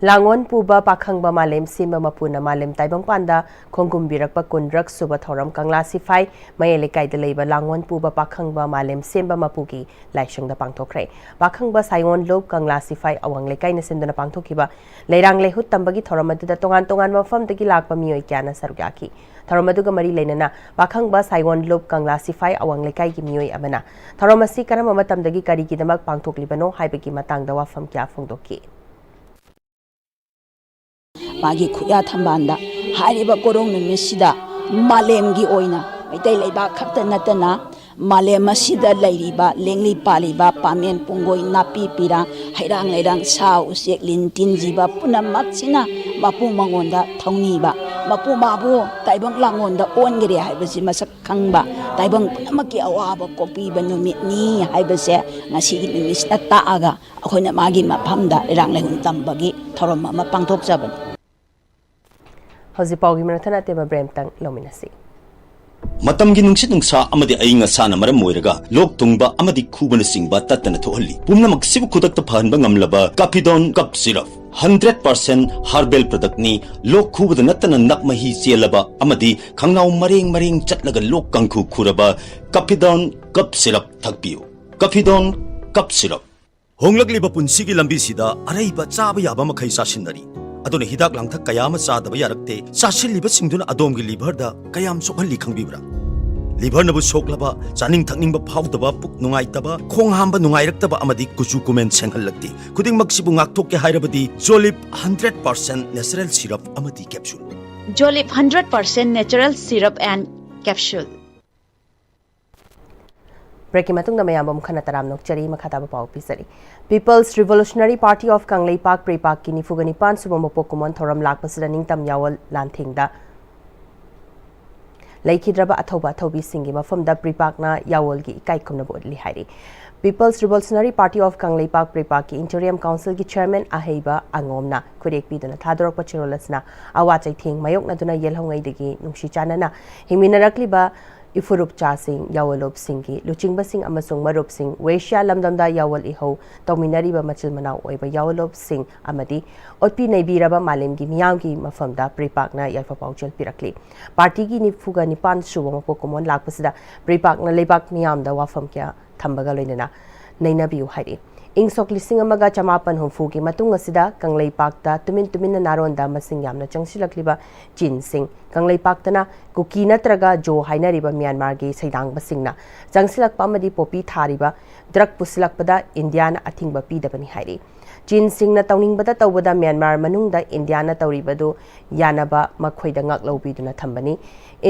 ꯂꯥꯡꯑꯣꯟ ꯄꯨꯕ ꯄꯥꯈꯪꯕ ꯃꯥꯂꯦꯝ ꯁꯦꯝꯕ ꯃꯄꯨꯅ ꯃꯥꯂꯦꯝ ꯇꯥꯏꯕꯪꯄꯥꯟꯗ ꯈꯣꯡꯒꯨꯝꯕꯤꯔꯛꯄ ꯀꯨꯟꯔꯛ ꯁꯨꯕ ꯊꯧꯔꯝ ꯀꯪꯂꯥ ꯁꯤꯐꯥꯏ ꯃꯌꯥꯏ ꯂꯩꯀꯥꯏꯗ ꯂꯩꯕ ꯂꯥꯡꯑꯣꯟ ꯄꯨꯕ ꯄꯥꯈꯪꯕ ꯃꯥꯂꯦꯝ ꯁꯦꯝꯕ ꯃꯄꯨꯒꯤ ꯂꯥꯏꯁꯪꯗ ꯄꯥꯡꯊꯣꯛꯈ꯭ꯔꯦ꯫ ꯄꯥꯈꯪꯕ ꯁꯥꯏꯑꯣꯟ ꯂꯨꯞ ꯀꯪꯂꯥ ꯁꯤꯐꯥꯏ ꯑꯋꯥꯡ ꯂꯩꯀꯥꯏꯅ ꯁꯤꯟꯗꯨꯅ ꯄꯥꯡꯊꯣꯛꯈꯤꯕ ꯂꯩꯔꯥꯡ ꯂꯩꯍꯨꯠ ꯇꯝꯕꯒꯤ ꯊꯧꯔꯝ ꯑꯗꯨꯗ ꯇꯣꯉꯥꯟ ꯇꯣꯉꯥꯟꯕ ꯃꯐꯝꯗꯒꯤ ꯂꯥꯛꯄ ꯃꯤꯑꯣꯏ ꯀꯌꯥꯅ ꯁꯔꯨꯛ ꯌꯥꯈꯤ꯫ ꯊꯧꯔꯝ ꯑꯗꯨꯒ ꯃꯔꯤ ꯂꯩꯅꯅ ꯄꯥꯈꯪꯕ ꯁꯥꯏꯑꯣꯟ ꯂꯨꯞ ꯀꯪꯂꯥ ꯁꯤꯐꯥꯏ ꯑꯋꯥꯡ ꯂꯩꯀꯥꯏꯒꯤ ꯃꯤꯑꯣꯏ ꯑꯃꯅ ꯊꯧꯔꯝ ꯑꯁꯤ ꯀꯔꯝꯕ ꯃꯇꯝꯗꯒꯤ ꯀꯔꯤꯒꯤꯗꯃꯛ ꯄꯥꯡꯊꯣꯛꯂꯤꯕꯅꯣ ꯍꯥꯏꯕꯒꯤ ꯃꯇꯥꯡꯗ ꯋꯥꯐꯝ ꯀꯌꯥ ꯐꯣꯡꯗꯣꯛꯈꯤ꯫ ꯃꯥꯒꯤ ꯈꯨꯌꯥ ꯊꯝꯕꯥꯜꯗ ꯍꯥꯏꯔꯤꯕ ꯀꯣꯔꯣꯡ ꯅꯨꯃꯤꯠꯁꯤꯗ ꯃꯥꯂꯦꯝꯒꯤ ꯑꯣꯏꯅ ꯃꯩꯇꯩ ꯂꯩꯕꯥꯛ ꯈꯛꯇ ꯅꯠꯇꯅ ꯃꯥꯂꯦꯝ ꯑꯁꯤꯗ ꯂꯩꯔꯤꯕ ꯂꯦꯡꯂꯤ ꯄꯥꯜꯂꯤꯕ ꯄꯥꯃꯦꯟ ꯄꯨꯡꯒꯣꯏ ꯅꯥꯄꯤ ꯄꯤꯔꯥꯡ ꯍꯩꯔꯥꯡ ꯂꯩꯔꯥꯡ ꯁꯥ ꯎꯆꯦꯛ ꯂꯤꯟ ꯇꯤꯟ ꯖꯤꯕ ꯄꯨꯝꯅꯃꯛꯁꯤꯅ ꯃꯄꯨ ꯃꯉꯣꯟꯗ ꯊꯧꯅꯤꯕ ꯃꯄꯨ ꯃꯥꯕꯨ ꯇꯥꯏꯕꯪ ꯂꯥꯡꯉꯣꯟꯗ ꯑꯣꯟꯈꯔꯦ ꯍꯥꯏꯕꯁꯤ ꯃꯁꯛ ꯈꯪꯕ ꯇꯥꯏꯕꯪ ꯄꯨꯝꯅꯃꯛꯀꯤ ꯑꯋꯥꯕ ꯀꯣꯛꯄꯤꯕ ꯅꯨꯃꯤꯠꯅꯤ ꯍꯥꯏꯕꯁꯦ ꯉꯁꯤꯒꯤ ꯅꯨꯃꯤꯠꯁꯤꯅ ꯇꯥꯛꯑꯒ ꯑꯩꯈꯣꯏꯅ ꯃꯥꯒꯤ ꯃꯐꯝꯗ ꯂꯩꯔꯥꯡ ꯂꯩꯍꯨꯟ ꯇꯝꯕꯒꯤ ꯊꯧꯔꯝ ꯑꯃ ꯄꯥꯡꯊꯣꯛꯆꯕꯅꯤ꯫ ꯍꯧꯖꯤꯛ ꯄꯥꯎꯒꯤ ꯃꯔꯛ ꯊꯠꯅ ꯑꯇꯦꯟꯕ break ꯑꯃꯇꯪ ꯂꯧꯃꯤꯟꯅꯁꯤ꯫ ꯃꯇꯝꯒꯤ ꯅꯨꯡꯁꯤꯠ ꯅꯨꯡꯁꯥ ꯑꯃꯗꯤ ꯑꯏꯪ ꯑꯁꯥꯅ ꯃꯔꯝ ꯑꯣꯏꯔꯒ ꯂꯣꯛ ꯊꯨꯡꯕ ꯑꯃꯗꯤ ꯈꯨꯕꯅꯆꯤꯡꯕ ꯇꯠꯇꯅ ꯊꯣꯛꯍꯜꯂꯤ꯫ ꯄꯨꯝꯅꯃꯛꯁꯤꯕꯨ ꯈꯨꯗꯛꯇ ꯐꯍꯟꯕ ꯉꯝꯂꯕ ꯀꯥꯐꯤꯗꯣꯟ ꯀꯞ syrup, hundred percent herbal product ꯅꯤ꯫ ꯂꯣꯛ ꯈꯨꯕꯗ ꯅꯠꯇꯅ ꯅꯞ ꯃꯍꯤ ꯆꯦꯜꯂꯕ ꯑꯃꯗꯤ ꯈꯪꯅꯥꯎ ꯃꯔꯦꯡ ꯃꯔꯦꯡ ꯆꯠꯂꯒ ꯂꯣꯛ ꯀꯥꯡꯈꯨ ꯈꯨꯔꯕ ꯀꯥꯐꯤꯗꯣꯟ ꯀꯞ ꯁꯤꯔꯞ ꯊꯛꯄꯤꯌꯨ꯫ ꯀꯥꯐꯤꯗꯣꯟ ꯀꯞ ꯁꯤꯔꯞ꯫ ꯍꯣꯡꯂꯛꯂꯤꯕ ꯄꯨꯟꯁꯤꯒꯤ ꯂꯝꯕꯤꯁꯤꯗ ꯑꯔꯩꯕ ꯆꯥꯕ ꯌꯥꯕ ꯃꯈꯩ ꯆꯥꯁꯤꯟꯅꯔꯤ꯫ ꯑꯗꯨꯅ ꯍꯤꯗꯥꯛ ꯂꯥꯡꯊꯛ ꯀꯌꯥ ꯑꯃ ꯆꯥꯗꯕ ꯌꯥꯔꯛꯇꯦ꯫ ꯆꯥꯁꯤꯜꯂꯤꯕꯁꯤꯡꯗꯨꯅ ꯑꯗꯣꯝꯒꯤ liver ꯗ ꯀꯌꯥꯝ ꯁꯣꯛꯍꯜꯂꯤ ꯈꯪꯕꯤꯕ꯭ꯔꯥ? Liver ꯅꯕꯨ ꯁꯣꯛꯂꯕ, ꯆꯥꯅꯤꯡ ꯊꯛꯅꯤꯡꯕ ꯐꯥꯎꯗꯕ, ꯄꯨꯛ ꯅꯨꯡꯉꯥꯏꯇꯕ, ꯈꯣꯡ ꯍꯥꯝꯕ ꯅꯨꯡꯉꯥꯏꯔꯛꯇꯕ ꯑꯃꯗꯤ ꯀꯨꯆꯨ ꯀꯨꯃꯦꯟ ꯁꯦꯡꯍꯜꯂꯛꯇꯦ꯫ ꯈꯨꯗꯤꯡꯃꯛꯁꯤꯕꯨ ꯉꯥꯛꯊꯣꯛꯀꯦ ꯍꯥꯏꯔꯕꯗꯤ ꯖꯣꯂꯤꯞ hundred percent natural syrup ꯑꯃꯗꯤ capsule꯫ Jolip hundred percent natural syrup and capsule. Break ꯀꯤ ꯃꯇꯨꯡꯗ ꯃꯌꯥꯝꯕꯨ ꯑꯃꯨꯛ ꯍꯟꯅ ꯇꯔꯥꯝꯅ ꯑꯣꯛꯆꯔꯤ꯫ ꯃꯈꯥ ꯇꯥꯕ ꯄꯥꯎ ꯄꯤꯖꯔꯤ꯫ People's Revolutionary Party of Kangleipak, ꯄ꯭ꯔꯦꯄꯥꯛꯀꯤ ꯅꯤꯐꯨꯒ ꯅꯤꯄꯥꯟ ꯁꯨꯕ ꯃꯄꯣꯛ ꯀꯨꯝꯑꯣꯟ ꯊꯧꯔꯝ ꯂꯥꯛꯄꯁꯤꯗ ꯅꯤꯡꯇꯝ ꯌꯥꯋꯣꯜ ꯂꯥꯟꯊꯦꯡꯗ ꯂꯩꯈꯤꯗ꯭ꯔꯕ ꯑꯊꯧꯕ ꯑꯊꯧꯕꯤꯁꯤꯡꯒꯤ ꯃꯐꯝꯗ ꯄ꯭ꯔꯤꯄꯥꯛꯅ ꯌꯥꯋꯣꯜꯒꯤ ꯏꯀꯥꯏ ꯈꯨꯝꯅꯕ ꯎꯠꯂꯤ ꯍꯥꯏꯔꯤ꯫ People's Revolutionary Party of Kangleipak ꯄ꯭ꯔꯤꯄꯥꯛꯀꯤ Interim Councilꯒꯤ Chairman ꯑꯍꯩꯕ ꯑꯉꯣꯝꯅ ꯈꯨꯔꯦꯛ ꯄꯤꯗꯨꯅ ꯊꯥꯗꯣꯔꯛꯄ ꯆꯦꯔꯣꯜ ꯑꯁꯤꯅ ꯑꯋꯥ ꯆꯩꯊꯦꯡ ꯃꯥꯌꯣꯛꯅꯗꯨꯅ ꯌꯦꯜꯍꯧꯉꯩꯗꯒꯤ ꯅꯨꯡꯁꯤ ꯆꯥꯟꯅꯅ ꯍꯤꯡꯃꯤꯟꯅꯔꯛꯂꯤꯕ ꯏꯐꯨꯔꯨꯞꯆꯥꯁꯤꯡ, ꯌꯥꯋꯣꯜꯂꯨꯞꯁꯤꯡꯒꯤ ꯂꯨꯆꯤꯡꯕꯁꯤꯡ ꯑꯃꯁꯨꯡ ꯃꯔꯨꯞꯁꯤꯡ, ꯋꯦꯁ꯭ꯌꯥ ꯂꯝꯗꯝꯗ ꯌꯥꯋꯣꯜ ꯏꯍꯧ ꯇꯧꯃꯤꯟꯅꯔꯤꯕ ꯃꯆꯤꯜ ꯃꯅꯥꯎ ꯑꯣꯏꯕ ꯌꯥꯋꯣꯜꯂꯨꯞꯁꯤꯡ ꯑꯃꯗꯤ ꯑꯣꯠꯄꯤ ꯅꯩꯕꯤꯔꯕ ꯃꯥꯂꯦꯝꯒꯤ ꯃꯤꯌꯥꯝꯒꯤ ꯃꯐꯝꯗ ꯄ꯭ꯔꯤꯄꯥꯛꯅ ꯌꯥꯏꯐ ꯄꯥꯎꯖꯦꯜ ꯄꯤꯔꯛꯂꯤ꯫ ꯄꯥꯔꯇꯤꯒꯤ ꯅꯤꯐꯨꯒ ꯅꯤꯄꯥꯟ ꯁꯨꯕ ꯃꯄꯣꯛ ꯀꯨꯝꯑꯣꯟ ꯂꯥꯛꯄꯁꯤꯗ ꯄ꯭ꯔꯤꯄꯥꯛꯅ ꯂꯩꯕꯥꯛ ꯃꯤꯌꯥꯝꯗ ꯋꯥꯐꯝ ꯀꯌꯥ ꯊꯝꯕꯒ ꯂꯣꯏꯅꯅ ꯅꯩꯅꯕꯤꯌꯨ ꯍꯥꯏꯔꯤ꯫ ꯏꯪ ꯁꯣꯛ ꯂꯤꯁꯤꯡ ꯑꯃꯒ ꯆꯃꯥꯄꯟ ꯍꯨꯝꯐꯨꯒꯤ ꯃꯇꯨꯡ ꯑꯁꯤꯗ ꯀꯪꯂꯩꯄꯥꯛꯇ ꯇꯨꯃꯤꯟ ꯇꯨꯃꯤꯟꯅ ꯅꯥꯔꯣꯟꯗ ꯃꯁꯤꯡ ꯌꯥꯝꯅ ꯆꯪꯁꯤꯜꯂꯛꯂꯤꯕ ꯆꯤꯟꯁꯤꯡ, ꯀꯪꯂꯩꯄꯥꯛꯇꯅ ꯀꯨꯀꯤ ꯅꯠꯇ꯭ꯔꯒ ꯖꯣ ꯍꯥꯏꯅꯔꯤꯕ ꯃ꯭ꯌꯥꯟꯃꯥꯔꯒꯤ ꯁꯩꯗꯥꯡꯕꯁꯤꯡꯅ ꯆꯪꯁꯤꯜꯂꯛꯄ ꯑꯃꯗꯤ ꯄꯣꯄꯤ ꯊꯥꯔꯤꯕ ꯗ꯭ꯔꯒ ꯄꯨꯁꯤꯜꯂꯛꯄꯗ ꯏꯟꯗꯤꯌꯥꯅ ꯑꯊꯤꯡꯕ ꯄꯤꯗꯕꯅꯤ ꯍꯥꯏꯔꯤ꯫ ꯆꯤꯟꯁꯤꯡꯅ ꯇꯧꯅꯤꯡꯕꯗ ꯇꯧꯕꯗ ꯃ꯭ꯌꯥꯟꯃꯥꯔ ꯃꯅꯨꯡꯗ ꯏꯟꯗꯤꯌꯥꯅ ꯇꯧꯔꯤꯕꯗꯨ ꯌꯥꯅꯕ ꯃꯈꯣꯏꯗ ꯉꯥꯛꯂꯧꯕꯤꯗꯨꯅ ꯊꯝꯕꯅꯤ꯫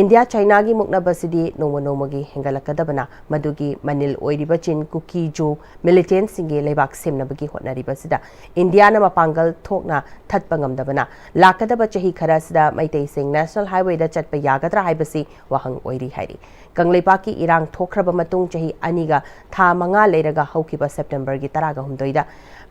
ꯏꯟꯗꯤꯌꯥ ꯆꯥꯏꯅꯥꯒꯤ ꯃꯨꯛꯅꯕꯁꯤꯗꯤ ꯅꯣꯡꯃ ꯅꯣꯡꯃꯒꯤ ꯍꯦꯟꯒꯠꯂꯛꯀꯗꯕꯅ ꯃꯗꯨꯒꯤ ꯃꯅꯤꯜ ꯑꯣꯏꯔꯤꯕ ꯆꯤꯟ ꯀꯨꯀꯤ ꯖꯣ ꯃꯤꯂꯤꯇꯦꯟꯁꯤꯡꯒꯤ ꯂꯩꯕꯥꯛ ꯁꯦꯝꯅꯕꯒꯤ ꯍꯣꯠꯅꯔꯤꯕꯁꯤꯗ ꯏꯟꯗꯤꯌꯥꯅ ꯃꯄꯥꯡꯒꯜ ꯊꯣꯛꯅ ꯊꯠꯄ ꯉꯝꯗꯕꯅ ꯂꯥꯛꯀꯗꯕ ꯆꯍꯤ ꯈꯔ ꯑꯁꯤꯗ ꯃꯩꯇꯩꯁꯤꯡ ꯅꯦꯁꯅꯦꯜ ꯍꯥꯏꯋꯦꯗ ꯆꯠꯄ ꯌꯥꯒꯗ꯭ꯔꯥ ꯍꯥꯏꯕꯁꯤ ꯋꯥꯍꯪ ꯑꯣꯏꯔꯤ ꯍꯥꯏꯔꯤ꯫ ꯀꯪꯂꯩꯄꯥꯛꯀꯤ ꯏꯔꯥꯡ ꯊꯣꯛꯈ꯭ꯔꯕ ꯃꯇꯨꯡ ꯆꯍꯤ ꯑꯅꯤꯒ ꯊꯥ ꯃꯉꯥ ꯂꯩꯔꯒ ꯍꯧꯈꯤꯕ ꯁꯦꯞꯇꯦꯝꯕꯔꯒꯤ ꯇꯔꯥꯒ ꯍꯨꯝꯗꯣꯏꯗ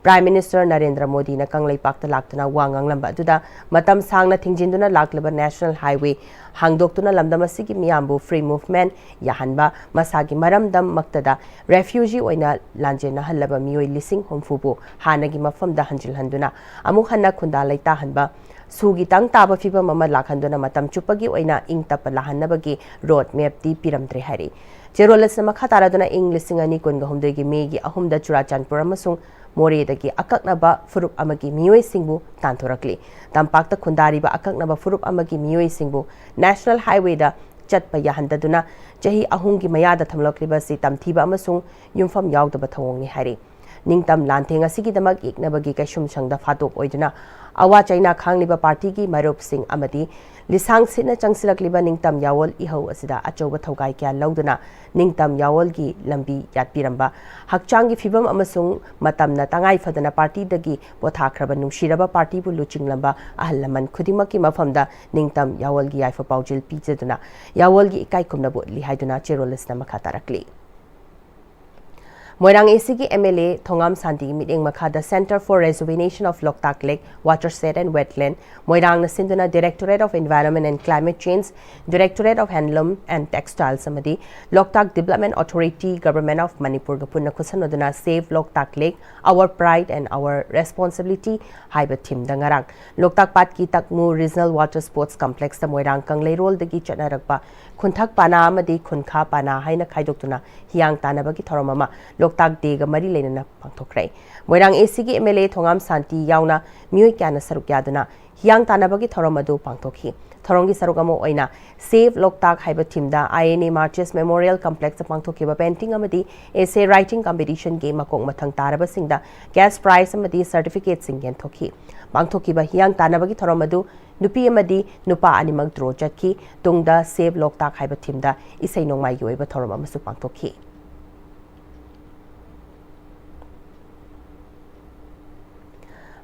Prime Minister ꯅꯔꯦꯟꯗ꯭ꯔ ꯃꯣꯗꯤꯅ ꯀꯪꯂꯩꯄꯥꯛꯇ ꯂꯥꯛꯇꯨꯅ ꯋꯥ ꯉꯥꯡꯂꯝꯕ ꯑꯗꯨꯗ ꯃꯇꯝ ꯁꯥꯡꯅ ꯊꯤꯡꯖꯤꯟꯗꯨꯅ ꯂꯥꯛꯂꯤꯕ ꯅꯦꯁꯅꯦꯜ ꯍꯥꯏꯋꯦ ꯍꯥꯡꯗꯣꯛꯇꯨꯅ ꯂꯝꯗꯝ ꯑꯁꯤꯒꯤ ꯃꯤꯌꯥꯝꯕꯨ free movement ꯌꯥꯍꯟꯕ, ꯃꯁꯥꯒꯤ ꯃꯔꯝꯗꯝꯃꯛꯇꯗ refugee ꯑꯣꯏꯅ ꯂꯥꯟꯖꯦꯟꯅꯍꯜꯂꯕ ꯃꯤꯑꯣꯏ ꯂꯤꯁꯤꯡ ꯍꯨꯝꯐꯨꯕꯨ ꯍꯥꯟꯅꯒꯤ ꯃꯐꯝꯗ ꯍꯟꯖꯤꯜꯍꯟꯗꯨꯅ ꯑꯃꯨꯛ ꯍꯟꯅ ꯈꯨꯟꯗꯥ ꯂꯩꯇꯥꯍꯟꯕ, ꯁꯨꯒꯤ ꯇꯪ ꯇꯥꯕ ꯐꯤꯕꯝ ꯑꯃ ꯂꯥꯛꯍꯟꯗꯨꯅ ꯃꯇꯝ ꯆꯨꯞꯄꯒꯤ ꯑꯣꯏꯅ ꯏꯪ ꯇꯞꯄ ꯂꯥꯛꯍꯟꯅꯕꯒꯤ road mapꯇꯤ ꯄꯤꯔꯝꯗ꯭ꯔꯦ ꯍꯥꯏꯔꯤ꯫ ꯆꯦꯔꯣꯜ ꯑꯁꯤꯅ ꯃꯈꯥ ꯇꯥꯔꯗꯨꯅ ꯏꯪ ꯂꯤꯁꯤꯡ ꯑꯅꯤ ꯀꯨꯟꯒ ꯍꯨꯝꯗꯣꯏꯒꯤ ꯃꯦꯒꯤ ꯑꯍꯨꯝꯗ ꯆꯨꯔꯥꯆꯥꯟꯄꯨꯔ ꯑꯃꯁꯨꯡ ꯃꯣꯔꯦꯗꯒꯤ ꯑꯀꯛꯅꯕ ꯐꯨꯔꯨꯞ ꯑꯃꯒꯤ ꯃꯤꯑꯣꯏꯁꯤꯡꯕꯨ ꯇꯥꯟꯊꯣꯔꯛꯂꯤ꯫ ꯇꯝꯄꯥꯛꯇ ꯈꯨꯟꯗꯥꯔꯤꯕ ꯑꯀꯛꯅꯕ ꯐꯨꯔꯨꯞ ꯑꯃꯒꯤ ꯃꯤꯑꯣꯏꯁꯤꯡꯕꯨ ꯅꯦꯁꯅꯦꯜ ꯍꯥꯏꯋꯦꯗ ꯆꯠꯄ ꯌꯥꯍꯟꯗꯗꯨꯅ ꯆꯍꯤ ꯑꯍꯨꯝꯒꯤ ꯃꯌꯥꯗ ꯊꯝꯂꯛꯂꯤꯕ ꯑꯁꯤ ꯇꯝꯊꯤꯕ ꯑꯃꯁꯨꯡ ꯌꯨꯝꯐꯝ ꯌꯥꯎꯗꯕ ꯊꯧꯑꯣꯡꯅꯤ ꯍꯥꯏꯔꯤ꯫ ꯅꯤꯡꯇꯝ ꯂꯥꯟꯊꯦꯡ ꯑꯁꯤꯒꯤꯗꯃꯛ ꯌꯦꯛꯅꯕꯒꯤ ꯀꯩꯁꯨꯝꯁꯪꯗ ꯐꯥꯗꯣꯛ ꯑꯣꯏꯗꯨꯅ ꯑꯋꯥ ꯆꯩꯅꯥ ꯈꯥꯡꯂꯤꯕ ꯄꯥꯔꯇꯤꯒꯤ ꯃꯔꯨꯞꯁꯤꯡ ꯑꯃꯗꯤ ꯂꯤꯁꯥꯡ ꯁꯤꯠꯅ ꯆꯪꯁꯤꯜꯂꯛꯂꯤꯕ ꯅꯤꯡꯇꯝ ꯌꯥꯑꯣꯜ ꯏꯍꯧ ꯑꯁꯤꯗ ꯑꯆꯧꯕ ꯊꯧꯒꯥꯏ ꯀꯌꯥ ꯂꯧꯗꯨꯅ ꯅꯤꯡꯇꯝ ꯌꯥꯑꯣꯜꯒꯤ ꯂꯝꯕꯤ ꯌꯥꯠꯄꯤꯔꯝꯕ, ꯍꯛꯆꯥꯡꯒꯤ ꯐꯤꯕꯝ ꯑꯃꯁꯨꯡ ꯃꯇꯝꯅ ꯇꯉꯥꯏ ꯐꯗꯅ ꯄꯥꯔꯇꯤꯗꯒꯤ ꯄꯣꯊꯥꯈ꯭ꯔꯕ ꯅꯨꯡꯁꯤꯔꯕ ꯄꯥꯔꯇꯤꯕꯨ ꯂꯨꯆꯤꯡꯂꯝꯕ ꯑꯍꯜ ꯂꯃꯟ ꯈꯨꯗꯤꯡꯃꯛꯀꯤ ꯃꯐꯝꯗ ꯅꯤꯡꯇꯝ ꯌꯥꯑꯣꯜꯒꯤ ꯌꯥꯏꯐ ꯄꯥꯎꯖꯦꯜ ꯄꯤꯖꯗꯨꯅ ꯌꯥꯑꯣꯜꯒꯤ ꯏꯀꯥꯏ ꯈꯨꯝꯅꯕ ꯎꯠꯂꯤ ꯍꯥꯏꯗꯨꯅ ꯆꯦꯔꯣꯜ ꯑꯁꯤꯅ ꯃꯈꯥ ꯇꯥꯔꯛꯂꯤ꯫ ꯃꯣꯏꯔꯥꯡ ꯑꯦꯁꯤꯒꯤ ꯑꯦꯝ ꯑꯦꯜ ꯑꯦ ꯊꯣꯉꯥꯝ ꯁꯥꯟꯇꯤꯒꯤ ꯃꯤꯠꯌꯦꯡ ꯃꯈꯥꯗ Centre for Rejuvenation of Locktak Lake Watershed and Wetland, ꯃꯣꯏꯔꯥꯡꯅ ꯁꯤꯟꯗꯨꯅ Directorate of Environment and Climate Change, Directorate of Handloom and Textiles ꯑꯃꯗꯤ Loktak Development Authority, Government of ꯃꯅꯤꯄꯨꯔꯒ ꯄꯨꯟꯅ ꯈꯨꯠꯁꯝꯅꯗꯨꯅ Save Loktak Lake, Our Pride and Our Responsibility ꯍꯥꯏꯕ ꯊꯤꯝꯗ ꯉꯔꯥꯡ ꯂꯣꯛꯇꯥꯛ ꯄꯥꯠꯀꯤ ꯇꯛꯃꯨ Regional Water Sports Complexꯇ ꯃꯣꯏꯔꯥꯡ ꯀꯪꯂꯩꯔꯣꯜꯗꯒꯤ ꯆꯠꯅꯔꯛꯄ ꯈꯨꯟꯊꯛ ꯄꯥꯅꯥ ꯑꯃꯗꯤ ꯈꯨꯟꯈꯥ ꯄꯥꯅꯥ ꯍꯥꯏꯅ ꯈꯥꯏꯗꯣꯛꯇꯨꯅ ꯍꯤꯌꯥꯡ ꯇꯥꯟꯅꯕꯒꯤ ꯊꯧꯔꯝ ꯑꯃ ꯂꯣꯛꯇꯥꯛ ꯗꯦꯒ ꯃꯔꯤ ꯂꯩꯅꯅ ꯄꯥꯡꯊꯣꯛꯈ꯭ꯔꯦ꯫ ꯃꯣꯏꯔꯥꯡ ꯑꯦꯁꯤꯒꯤ ꯑꯦꯝ ꯑꯦꯜ ꯑꯦ ꯊꯣꯉꯥꯝ ꯁꯥꯟꯇꯤ ꯌꯥꯎꯅ ꯃꯤꯑꯣꯏ ꯀꯌꯥꯅ ꯁꯔꯨꯛ ꯌꯥꯗꯨꯅ ꯍꯤꯌꯥꯡ ꯇꯥꯟꯅꯕꯒꯤ ꯊꯧꯔꯝ ꯑꯗꯨ ꯄꯥꯡꯊꯣꯛꯈꯤ꯫ ꯊꯧꯔꯝꯒꯤ ꯁꯔꯨꯛ ꯑꯃ ꯑꯣꯏꯅ Save Loktak ꯍꯥꯏꯕ ꯊꯤꯝꯗ I N A Martyrs Memorial Complexꯇ ꯄꯥꯡꯊꯣꯛꯈꯤꯕ painting ꯑꯃꯗꯤ essay writing competitionꯒꯤ ꯃꯀꯣꯛ ꯃꯊꯪ ꯇꯥꯔꯕꯁꯤꯡꯗ cash prize ꯑꯃꯗꯤ certificateꯁꯤꯡ ꯌꯦꯟꯊꯣꯛꯈꯤ꯫ ꯄꯥꯡꯊꯣꯛꯈꯤꯕ ꯍꯤꯌꯥꯡ ꯇꯥꯟꯅꯕꯒꯤ ꯊꯧꯔꯝ ꯑꯗꯨ ꯅꯨꯄꯤ ꯑꯃꯗꯤ ꯅꯨꯄꯥ ꯑꯅꯤꯃꯛ draw ꯆꯠꯈꯤ꯫ ꯇꯨꯡꯗ Save Loktak ꯍꯥꯏꯕ ꯊꯤꯝꯗ ꯏꯁꯩ ꯅꯣꯡꯃꯥꯏꯒꯤ ꯑꯣꯏꯕ ꯊꯧꯔꯝ ꯑꯃꯁꯨ ꯄꯥꯡꯊꯣꯛꯈꯤ꯫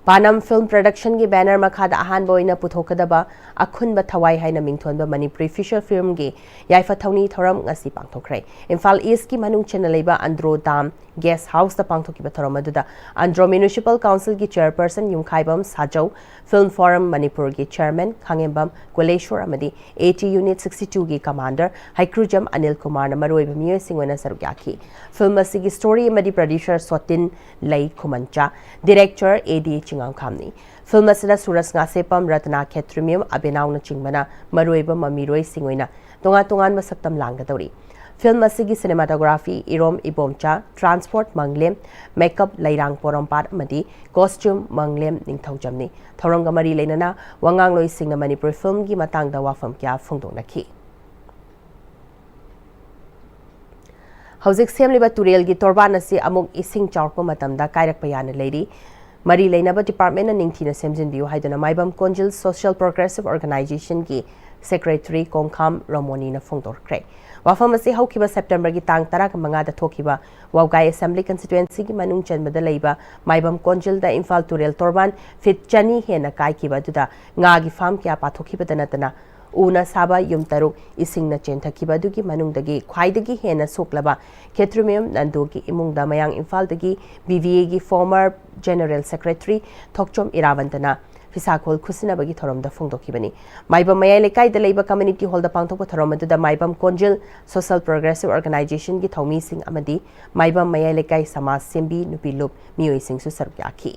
ꯄꯥꯅꯝ Film Productionꯒꯤ banner ꯃꯈꯥꯗ ꯑꯍꯥꯟꯕ ꯑꯣꯏꯅ ꯄꯨꯊꯣꯛꯀꯗꯕ ꯑꯈꯨꯟꯕ ꯊꯋꯥꯏ ꯍꯥꯏꯅ ꯃꯤꯡꯊꯣꯟꯕ ꯃꯅꯤꯄꯨꯔꯤ feature filmꯒꯤ ꯌꯥꯏꯐ ꯊꯧꯅꯤ ꯊꯧꯔꯝ ꯉꯁꯤ ꯄꯥꯡꯊꯣꯛꯈ꯭ꯔꯦ꯫ ꯏꯝꯐꯥꯜ Eastꯀꯤ ꯃꯅꯨꯡ ꯆꯟꯅ ꯂꯩꯕ ꯑꯟꯗ꯭ꯔꯣ ꯗꯥꯝ guest houseꯇ ꯄꯥꯡꯊꯣꯛꯈꯤꯕ ꯊꯧꯔꯝ ꯑꯗꯨꯗ ꯑꯟꯗ꯭ꯔꯣ Municipal Councilꯒꯤ chairperson ꯌꯨꯝꯈꯥꯏꯕꯝ ꯁꯥꯖꯧ, Film Forum ꯃꯅꯤꯄꯨꯔꯒꯤ chairman ꯈꯥꯉꯦꯝꯕꯝ ꯀꯨꯂꯦꯁꯣꯔ ꯑꯃꯗꯤ A T Unit sixty twoꯒꯤ commander ꯍꯩꯀ꯭ꯔꯨꯖꯝ ꯑꯅꯤꯜ ꯀꯨꯃꯥꯔꯅ ꯃꯔꯨꯑꯣꯏꯕ ꯃꯤꯑꯣꯏꯁꯤꯡ ꯑꯣꯏꯅ ꯁꯔꯨꯛ ꯌꯥꯈꯤ꯫ Film ꯑꯁꯤꯒꯤ story ꯑꯃꯗꯤ producer ꯁꯣꯇꯤꯟ ꯂꯩ ꯈꯨꯃꯟꯆꯥ, director A D ꯆꯤꯉꯥꯝꯈꯥꯝꯅꯤ꯫ Film ꯑꯁꯤꯗ ꯁꯨꯔꯖ ꯉꯥꯁꯦꯞꯄꯝ, ꯔꯇꯅꯥ ꯈꯦꯇ꯭ꯔꯤꯃꯌꯨꯝ ꯑꯕꯦꯅꯥꯎꯅꯆꯤꯡꯕꯅ ꯃꯔꯨꯑꯣꯏꯕ ꯃꯃꯤꯔꯣꯏꯁꯤꯡ ꯑꯣꯏꯅ ꯇꯣꯉꯥꯟ ꯇꯣꯉꯥꯟꯕ ꯁꯛꯇꯝ ꯂꯥꯡꯒꯗꯧꯔꯤ꯫ Film ꯑꯁꯤꯒꯤ cinematography ꯏꯔꯣꯝ ꯏꯕꯣꯝꯆꯥ, transport ꯃꯪꯂꯦꯝ, makeup ꯂꯩꯔꯥꯡ ꯄꯣꯔꯣꯝꯄꯥꯠ ꯑꯃꯗꯤ costume ꯃꯪꯂꯦꯝ ꯅꯤꯡꯊꯧꯖꯝꯅꯤ꯫ ꯊꯧꯔꯝꯒ ꯃꯔꯤ ꯂꯩꯅꯅ ꯋꯥꯉꯥꯡꯂꯣꯏꯁꯤꯡꯅ ꯃꯅꯤꯄꯨꯔꯤ filmꯒꯤ ꯃꯇꯥꯡꯗ ꯋꯥꯐꯝ ꯀꯌꯥ ꯐꯣꯡꯗꯣꯛꯅꯈꯤ꯫ ꯍꯧꯖꯤꯛ ꯁꯦꯝꯂꯤꯕ ꯇꯨꯔꯦꯜꯒꯤ ꯇꯣꯔꯕꯥꯟ ꯑꯁꯤ ꯑꯃꯨꯛ ꯏꯁꯤꯡ ꯆꯥꯎꯔꯛꯄ ꯃꯇꯝꯗ ꯀꯥꯏꯔꯛꯄ ꯌꯥꯅ ꯂꯩꯔꯤ꯫ ꯃꯔꯤ ꯂꯩꯅꯕ departmentꯅ ꯅꯤꯡꯊꯤꯅ ꯁꯦꯝꯖꯤꯟꯕꯤꯌꯨ ꯍꯥꯏꯗꯨꯅ ꯃꯥꯏꯕꯝ ꯀꯣꯟꯖꯤꯜ Social Progressive Organizationꯒꯤ secretary ꯀꯣꯡꯈꯥꯝ ꯔꯣꯃꯣꯅꯤꯅ ꯐꯣꯡꯗꯣꯔꯛꯈ꯭ꯔꯦ꯫ ꯋꯥꯐꯝ ꯑꯁꯤ ꯍꯧꯈꯤꯕ Septemberꯒꯤ ꯇꯥꯡ ꯇꯔꯥꯃꯉꯥꯗ ꯊꯣꯛꯈꯤꯕ ꯋꯥꯎꯒꯥꯏ Assembly Constituencyꯒꯤ ꯃꯅꯨꯡ ꯆꯟꯕꯗ ꯂꯩꯕ ꯃꯥꯏꯕꯝ ꯀꯣꯟꯖꯤꯜꯗ ꯏꯝꯐꯥꯜ ꯇꯨꯔꯦꯜ ꯇꯣꯔꯕꯥꯟ feet ꯆꯅꯤ ꯍꯦꯟꯅ ꯀꯥꯏꯈꯤꯕ ꯑꯗꯨꯗ ꯉꯥꯒꯤ farm ꯀꯌꯥ ꯄꯥꯊꯣꯛꯈꯤꯕꯇ ꯅꯠꯇꯅ ꯎꯅ ꯁꯥꯕ ꯌꯨꯝ ꯇꯔꯨꯛ ꯏꯁꯤꯡꯅ ꯆꯦꯟꯊꯈꯤꯕ ꯑꯗꯨꯒꯤ ꯃꯅꯨꯡꯗꯒꯤ ꯈ꯭ꯋꯥꯏꯗꯒꯤ ꯍꯦꯟꯅ ꯁꯣꯛꯂꯕ ꯈꯦꯇ꯭ꯔꯤꯃꯌꯨꯝ ꯅꯟꯗꯨꯒꯤ ꯏꯃꯨꯡꯗ ꯃꯌꯥꯡ ꯏꯝꯐꯥꯜꯗꯒꯤ BVAꯒꯤ former General Secretary ꯊꯣꯛꯆꯣꯝ ꯏꯔꯥꯕꯟꯇꯅ ꯐꯤꯁꯥꯈꯣꯜ ꯈꯨꯠꯁꯤꯟꯅꯕꯒꯤ ꯊꯧꯔꯝꯗ ꯐꯣꯡꯗꯣꯛꯈꯤꯕꯅꯤ꯫ ꯃꯥꯏꯕꯝ ꯃꯌꯥꯏ ꯂꯩꯀꯥꯏꯗ ꯂꯩꯕ community hallꯗ ꯄꯥꯡꯊꯣꯛꯄ ꯊꯧꯔꯝ ꯑꯗꯨꯗ ꯃꯥꯏꯕꯝ ꯀꯣꯟꯖꯤꯜ Social Progressive Organizationꯒꯤ ꯊꯧꯃꯤꯁꯤꯡ ꯑꯃꯗꯤ ꯃꯥꯏꯕꯝ ꯃꯌꯥꯏ ꯂꯩꯀꯥꯏ ꯁꯃꯥꯖ ꯁꯦꯝꯕꯤ ꯅꯨꯄꯤ ꯂꯨꯞ ꯃꯤꯑꯣꯏꯁꯤꯡꯁꯨ ꯁꯔꯨꯛ ꯌꯥꯈꯤ꯫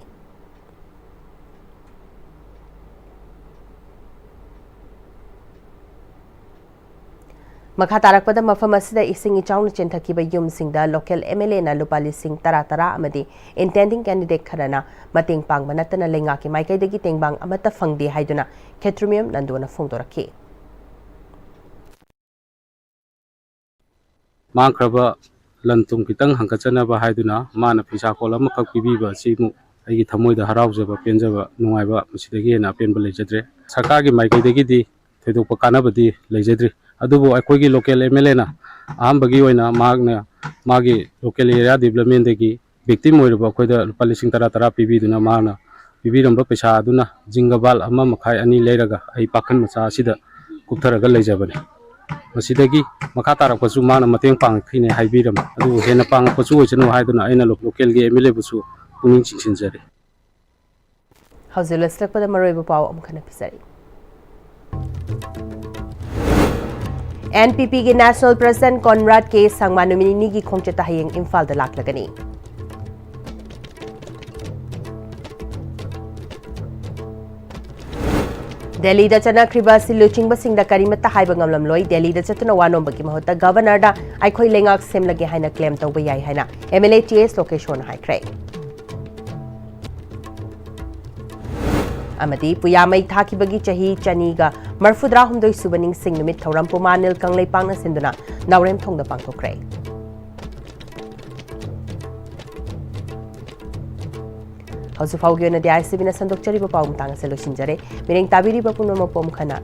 ꯃꯈꯥ ꯇꯥꯔꯛꯄꯗ ꯃꯐꯝ ꯑꯁꯤꯗ ꯏꯁꯤꯡ ꯏꯆꯥꯎꯅ ꯆꯦꯟꯊꯈꯤꯕ ꯌꯨꯝꯁꯤꯡꯗ local MLAꯅ ꯂꯨꯄꯥ ꯂꯤꯁꯤꯡ ꯇꯔꯥ ꯇꯔꯥ ꯑꯃꯗꯤ intending candidate ꯈꯔꯅ ꯃꯇꯦꯡ ꯄꯥꯡꯕ ꯅꯠꯇꯅ ꯂꯩꯉꯥꯛꯀꯤ ꯃꯥꯏꯀꯩꯗꯒꯤ ꯇꯦꯡꯕꯥꯡ ꯑꯃꯠꯇ ꯐꯪꯗꯦ ꯍꯥꯏꯗꯨꯅ ꯈꯦꯇ꯭ꯔꯤꯃꯌꯨꯝ ꯅꯟꯗꯨꯅ ꯐꯣꯡꯗꯣꯔꯛꯈꯤ꯫ ꯃꯥꯡꯈ꯭ꯔꯕ ꯂꯟ ꯊꯨꯝ ꯈꯤꯇꯪ ꯍꯟꯒꯠꯆꯅꯕ ꯍꯥꯏꯗꯨꯅ ꯃꯥꯅ ꯐꯤꯁꯥꯀꯣꯜ ꯑꯃꯈꯛ ꯄꯤꯕꯤꯕ ꯑꯁꯤꯃꯨꯛ ꯑꯩꯒꯤ ꯊꯃꯣꯏꯗ ꯍꯔꯥꯎꯖꯕ, ꯄꯦꯟꯖꯕ, ꯅꯨꯡꯉꯥꯏꯕ ꯃꯁꯤꯗꯒꯤ ꯍꯦꯟꯅ ꯑꯄꯦꯟꯕ ꯂꯩꯖꯗ꯭ꯔꯦ꯫ ꯁꯔꯀꯥꯔꯒꯤ ꯃꯥꯏꯀꯩꯗꯒꯤꯗꯤ ꯊꯣꯏꯗꯣꯛꯄ ꯀꯥꯟꯅꯕꯗꯤ ꯂꯩꯖꯗ꯭ꯔꯤ꯫ ꯑꯗꯨꯕꯨ ꯑꯩꯈꯣꯏꯒꯤ local MLAꯅ ꯑꯍꯥꯟꯕꯒꯤ ꯑꯣꯏꯅ ꯃꯍꯥꯛꯅ ꯃꯥꯒꯤ local area developmentꯗꯒꯤ victim ꯑꯣꯏꯔꯕ ꯑꯩꯈꯣꯏꯗ ꯂꯨꯄꯥ ꯂꯤꯁꯤꯡ ꯇꯔꯥ ꯇꯔꯥ ꯄꯤꯕꯤꯗꯨꯅ ꯃꯥꯅ ꯄꯤꯕꯤꯔꯝꯕ ꯄꯩꯁꯥ ꯑꯗꯨꯅ ꯖꯤꯡꯒ ꯕꯥꯜ ꯑꯃ ꯃꯈꯥꯏ ꯑꯅꯤ ꯂꯩꯔꯒ ꯑꯩ ꯄꯥꯈꯟ ꯃꯆꯥ ꯑꯁꯤꯗ ꯀꯨꯞꯊꯔꯒ ꯂꯩꯖꯕꯅꯤ꯫ ꯃꯁꯤꯗꯒꯤ ꯃꯈꯥ ꯇꯥꯔꯛꯄꯁꯨ ꯃꯥꯅ ꯃꯇꯦꯡ ꯄꯥꯡꯉꯛꯈꯤꯅꯦ ꯍꯥꯏꯕꯤꯔꯝꯃꯤ꯫ ꯑꯗꯨꯕꯨ ꯍꯦꯟꯅ ꯄꯥꯡꯉꯛꯄꯁꯨ ꯑꯣꯏꯁꯅꯨ ꯍꯥꯏꯗꯨꯅ ꯑꯩꯅ local ꯂꯣꯀꯦꯜꯒꯤ MLAꯕꯨꯁꯨ ꯄꯨꯛꯅꯤꯡ ꯆꯤꯡꯁꯤꯟꯖꯔꯤ꯫ ꯍꯧꯖꯤꯛ ꯂꯣꯏꯁꯤꯜꯂꯛꯄꯗ ꯃꯔꯨꯑꯣꯏꯕ ꯄꯥꯎ ꯑꯃꯨꯛ ꯍꯟꯅ ꯄꯤꯖꯔꯤ꯫ NPPꯒꯤ National President Conrad K ꯁꯪꯃꯥ ꯅꯨꯃꯤꯠ ꯅꯤꯅꯤꯒꯤ ꯈꯣꯡꯆꯠꯇ ꯍꯌꯦꯡ ꯏꯝꯐꯥꯜꯗ ꯂꯥꯛꯂꯒꯅꯤ꯫ ꯗꯦꯜꯂꯤꯗ ꯆꯠꯅꯈ꯭ꯔꯤꯕ ꯑꯁꯤ ꯂꯨꯆꯤꯡꯕꯁꯤꯡꯗ ꯀꯔꯤꯃꯠꯇ ꯍꯥꯏꯕ ꯉꯝꯂꯝꯂꯣꯏ꯫ ꯗꯦꯜꯂꯤꯗ ꯆꯠꯇꯨꯅ ꯋꯥ ꯅꯣꯝꯕꯒꯤ ꯃꯍꯨꯠꯇ Governorꯗ ꯑꯩꯈꯣꯏ ꯂꯩꯉꯥꯛ ꯁꯦꯝꯂꯒꯦ ꯍꯥꯏꯅ claim ꯇꯧꯕ ꯌꯥꯏ ꯍꯥꯏꯅ MLA T S ꯂꯣꯀꯦꯁꯣꯔꯅ ꯍꯥꯏꯈ꯭ꯔꯦ꯫ ꯑꯃꯗꯤ ꯄꯨꯌꯥ ꯃꯩ ꯊꯥꯈꯤꯕꯒꯤ ꯆꯍꯤ ꯆꯅꯤꯒ ꯃꯔꯐꯨꯇꯔꯥꯍꯨꯝꯗꯣꯏ ꯁꯨꯕ ꯅꯤꯡꯁꯤꯡ ꯅꯨꯃꯤꯠ ꯊꯧꯔꯝ ꯄꯨꯃꯥ ꯅꯤꯜ ꯀꯪꯂꯩꯄꯥꯛꯅ ꯁꯤꯟꯗꯨꯅ ꯅꯥꯎꯔꯦꯝꯊꯣꯡꯗ ꯄꯥꯡꯊꯣꯛꯈ꯭ꯔꯦ꯫ ꯍꯧꯖꯤꯛ ꯐꯥꯎꯒꯤ ꯑꯣꯏꯅꯗꯤ ꯑꯥꯏ ꯑꯦꯁ ꯇꯤ ꯚꯤꯅ ꯁꯟꯗꯣꯛꯆꯔꯤꯕ ꯄꯥꯎ ꯃꯇꯥꯡ ꯑꯁꯦ ꯂꯣꯏꯁꯤꯟꯖꯔꯦ꯫ ꯃꯤꯠꯌꯦꯡ ꯇꯥꯕꯤꯔꯤꯕ ꯄꯨꯝꯅꯃꯛꯄꯨ ꯑꯃꯨꯛ ꯍꯟꯅ